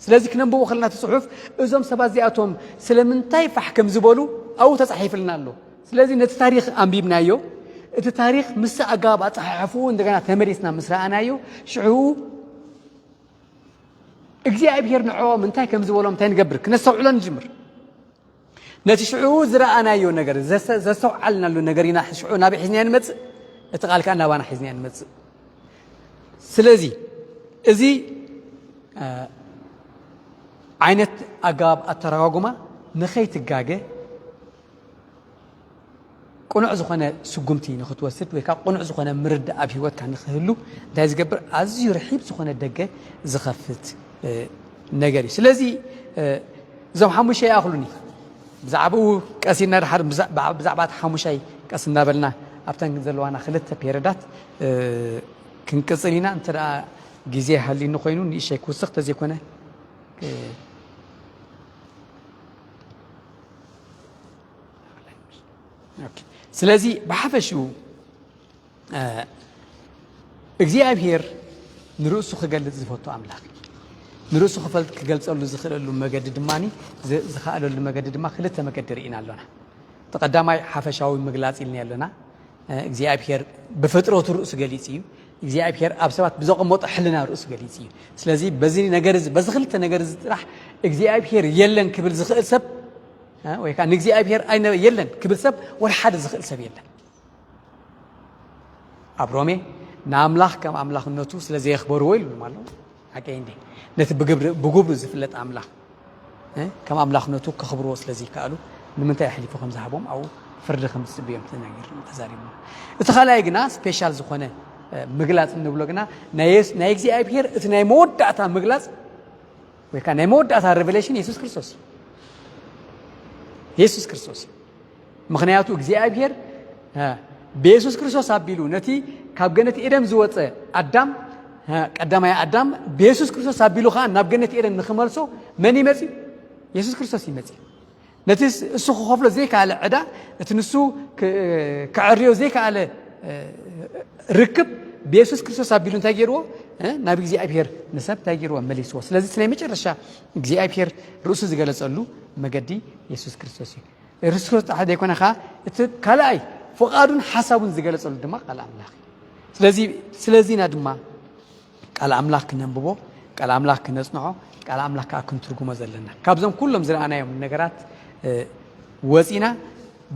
ስለዚ ክነንብቦ ከለና እቲ ጽሑፍ እዞም ሰባት እዚኣቶም ስለምንታይ ፋሕ ከም ዝበሉ ኣብኡ ተጻሒፍልና ኣሎ። ስለዚ ነቲ ታሪኽ ኣንቢብናዮ፣ እቲ ታሪኽ ምስ ኣገባብ ኣጸሓሕፍኡ እንደገና ተመሊስና ምስ ረኣናዮ፣ ሽዑ እግዚኣብሔር ንዕኦም እንታይ ከም ዝበሎም እንታይ ንገብር? ክነስተውዕሎ ንጅምር። ነቲ ሽዑ ዝረኣናዮ ነገር፣ ዘስተውዓልናሉ ነገር ኢና ሽዑ ናበይ ሒዝናዮ ንመጽእ? እቲ ቃል ከኣ ናባና ሒዝናዮ ንመጽእ። ስለዚ እዚ ዓይነት ኣገባብ ኣተረጓጉማ ንኸይትጋገ ቅኑዕ ዝኾነ ስጉምቲ ንኽትወስድ ወይ ከዓ ቅኑዕ ዝኾነ ምርዳእ ኣብ ህይወትካ ንኽህሉ እንታይ ዝገብር? ኣዝዩ ርሒብ ዝኾነ ደገ ዝኸፍት ነገር እዩ። ስለዚ እዞም ሓሙሽተ ይኣኽሉኒ። ብዛዕባኡ ቀስ ኢልና ድሓር ብዛዕባ እቲ ሓሙሻይ ቀስ እናበልና ኣብተን ዘለዋና ክልተ ፔረዳት ክንቅፅል ኢና። እንተ ግዜ ሃልዩኒ ኮይኑ ንእሸይ ክውስኽ ተዘይኮነ ኦኬ። ስለዚ ብሓፈሽኡ እግዚኣብሔር ንርእሱ ክገልጽ ዝፈቱ ኣምላኽ እዩ። ንርእሱ ክፈልጥ ክገልጸሉ ዝኽእለሉ መገዲ ድማ ዝኸኣለሉ መገዲ ድማ ክልተ መገዲ ርኢና ኣሎና። እቲ ቀዳማይ ሓፈሻዊ ምግላጽ ኢልና ኣሎና። እግዚኣብሔር ብፍጥረቱ ርእሱ ገሊጽ እዩ። እግዚኣብሔር ኣብ ሰባት ብዘቐመጦ ሕልና ርእሱ ገሊጽ እዩ። ስለዚ በዚ ነገር እዚ በዚ ክልተ ነገር እዚ ጥራሕ እግዚኣብሔር የለን ክብል ዝኽእል ሰብ ወይ ከዓ ንእግዚኣብሔር ኣይነ የለን ክብል ሰብ ወላ ሓደ ዝኽእል ሰብ የለን። ኣብ ሮሜ ንኣምላኽ ከም ኣምላኽነቱ ስለ ዘየኽበርዎ ኢሉ ኣሎ። ሓቀይ እንዴ? ነቲ ብግብሪ ብግብሩ ዝፍለጥ ኣምላኽ ከም ኣምላኽነቱ ከኽብርዎ ስለ ዘይከኣሉ ንምንታይ ኣሕሊፉ ከም ዝሃቦም ኣብኡ ፍርዲ ከም ዝጽብዮም ተዛሪቡ። እቲ ካልኣይ ግና ስፔሻል ዝኾነ ምግላጽ እንብሎ ግና ናይ እግዚኣብሔር እቲ ናይ መወዳእታ ምግላጽ ወይ ከዓ ናይ መወዳእታ ሬቨሌሽን የሱስ ክርስቶስ እዩ። የሱስ ክርስቶስ እዩ። ምኽንያቱ እግዚኣብሔር ብየሱስ ክርስቶስ ኣቢሉ ነቲ ካብ ገነት ኤደን ዝወፀ ኣዳም ቀዳማይ ኣዳም ብየሱስ ክርስቶስ ኣቢሉ ከዓ ናብ ገነት ኤደን ንክመልሶ መን ይመፅእ? የሱስ ክርስቶስ ይመፅእ። ነቲ እሱ ክኸፍሎ ዘይከኣለ ዕዳ እቲ ንሱ ክዕርዮ ዘይከኣለ ርክብ ብየሱስ ክርስቶስ ኣቢሉ እንታይ ገይርዎ? ናብ እግዚኣብሔር ንሰብ እንታይ ገይርዎ? መሊስዎ። ስለዚ እቲ ናይ መጨረሻ እግዚኣብሔር ርእሱ ዝገለፀሉ መገዲ የሱስ ክርስቶስ እዩ። ርሱር ጣሕ ዘይኮነ ኸዓ እቲ ካልኣይ ፍቓዱን ሓሳቡን ዝገለጸሉ ድማ ቃል ኣምላኽ እዩ። ስለዚ ስለዚና ድማ ቃል ኣምላኽ ክነንብቦ፣ ቃል ኣምላኽ ክነጽንዖ፣ ቃል ኣምላኽ ከዓ ክንትርጉሞ ዘለና። ካብዞም ኩሎም ዝረኣናዮም ነገራት ወፂና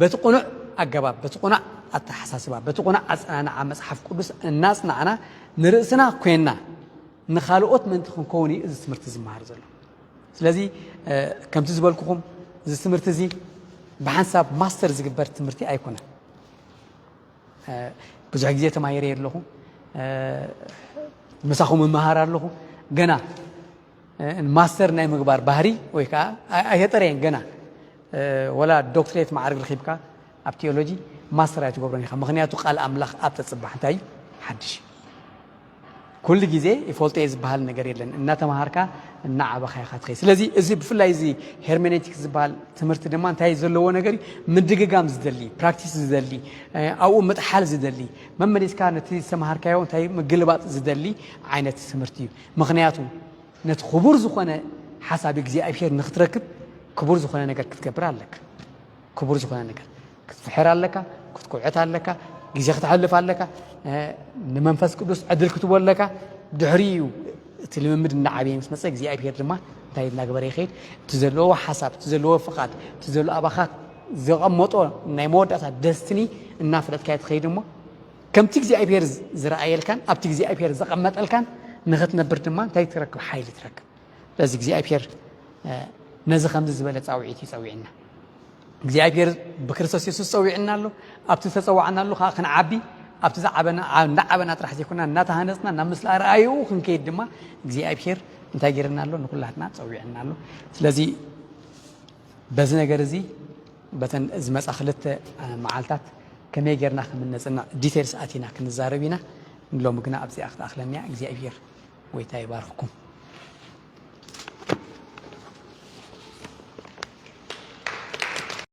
በቲ ቁኑዕ ኣገባብ፣ በቲ ቁኑዕ ኣተሓሳስባ፣ በቲ ቁኑዕ ኣጸናንዓ መጽሓፍ ቅዱስ እናጽናዕና ንርእስና ኮይንና ንኻልኦት ምእንቲ ክንከውን እዩ እዚ ትምህርቲ ዝመሃር ዘሎ። ስለዚ ከምቲ ዝበልኩኹም እዚ ትምህርቲ እዚ ብሓንሳብ ማስተር ዝግበር ትምህርቲ ኣይኮነን። ብዙሕ ግዜ ተማሂረ ኣለኹ፣ ምሳኹም እመሃር ኣለኹ። ገና ማስተር ናይ ምግባር ባህሪ ወይ ከዓ ኣይተጠረየን ገና። ወላ ዶክትሬት ማዕርግ ረኺብካ ኣብ ቴዎሎጂ ማስተር ኣይትገብሮን ኢኻ። ምኽንያቱ ቃል ኣምላኽ ኣብ ተጽባሕ እንታይ ሓድሽ እዩ። ኩሉ ግዜ ይፈልጦ እየ ዝበሃል ነገር የለን። እናተምሃርካ እናዓበኻ ኢኻ ትኸይድ። ስለዚ እዚ ብፍላይ እዚ ሄርሜኔቲክስ ዝበሃል ትምህርቲ ድማ እንታይ ዘለዎ ነገር እዩ? ምድግጋም ዝደሊ፣ ፕራክቲስ ዝደሊ፣ ኣብኡ ምጥሓል ዝደሊ፣ መመሊስካ ነቲ ዝተምሃርካዮ እንታይ ምግልባጥ ዝደሊ ዓይነት ትምህርቲ እዩ። ምኽንያቱ ነቲ ክቡር ዝኾነ ሓሳብ እግዚኣብሔር ንክትረክብ ክቡር ዝኾነ ነገር ክትገብር ኣለካ። ክቡር ዝኾነ ነገር ክትፍሕር ኣለካ፣ ክትኩዕት ኣለካ፣ ግዜ ክተሕልፍ ኣለካ፣ ንመንፈስ ቅዱስ ዕድል ክትቦ ኣለካ። ድሕሪ እዩ እቲ ልምምድ እናዓበየ ምስ መፀ እግዚኣብሔር ድማ እንታይ እናገበረ ይኸይድ? እቲ ዘለዎ ሓሳብ፣ እቲ ዘለዎ ፍቓድ፣ እቲ ዘሎ ኣባኻ ዘቐመጦ ናይ መወዳእታ ደስትኒ እናፈለጥካ ትኸይድ እሞ ከምቲ እግዚኣብሔር ዝረኣየልካን ኣብቲ እግዚኣብሔር ዘቐመጠልካን ንኽትነብር ድማ እንታይ ትረክብ? ሓይሊ ትረክብ። ስለዚ እግዚኣብሔር ነዚ ከምዚ ዝበለ ፃውዒት እዩ ጸዊዕና። እግዚኣብሔር ብክርስቶስ የሱስ ጸዊዕና ኣሎ። ኣብቲ ዝተጸዋዕናሉ ከዓ ክንዓቢ ኣብቲ ዝዓበና እንዳዓበና ጥራሕ ዘይኮና እናተሃነፅና ናብ ምስላ ረኣይኡ ክንከይድ ድማ እግዚኣብሔር እንታይ ገይርና ኣሎ? ንኩላትና ጸዊዕና ኣሎ። ስለዚ በዚ ነገር እዚ በተን ዝመፃ ክልተ መዓልታት ከመይ ጌርና ከም እነፅንዕ ዲቴልስ ኣቲና ክንዛረብ ኢና። ንሎሚ ግና ኣብዚኣ ክትኣኽለኒያ እግዚኣብሔር ጎይታ ይባርኽኩም።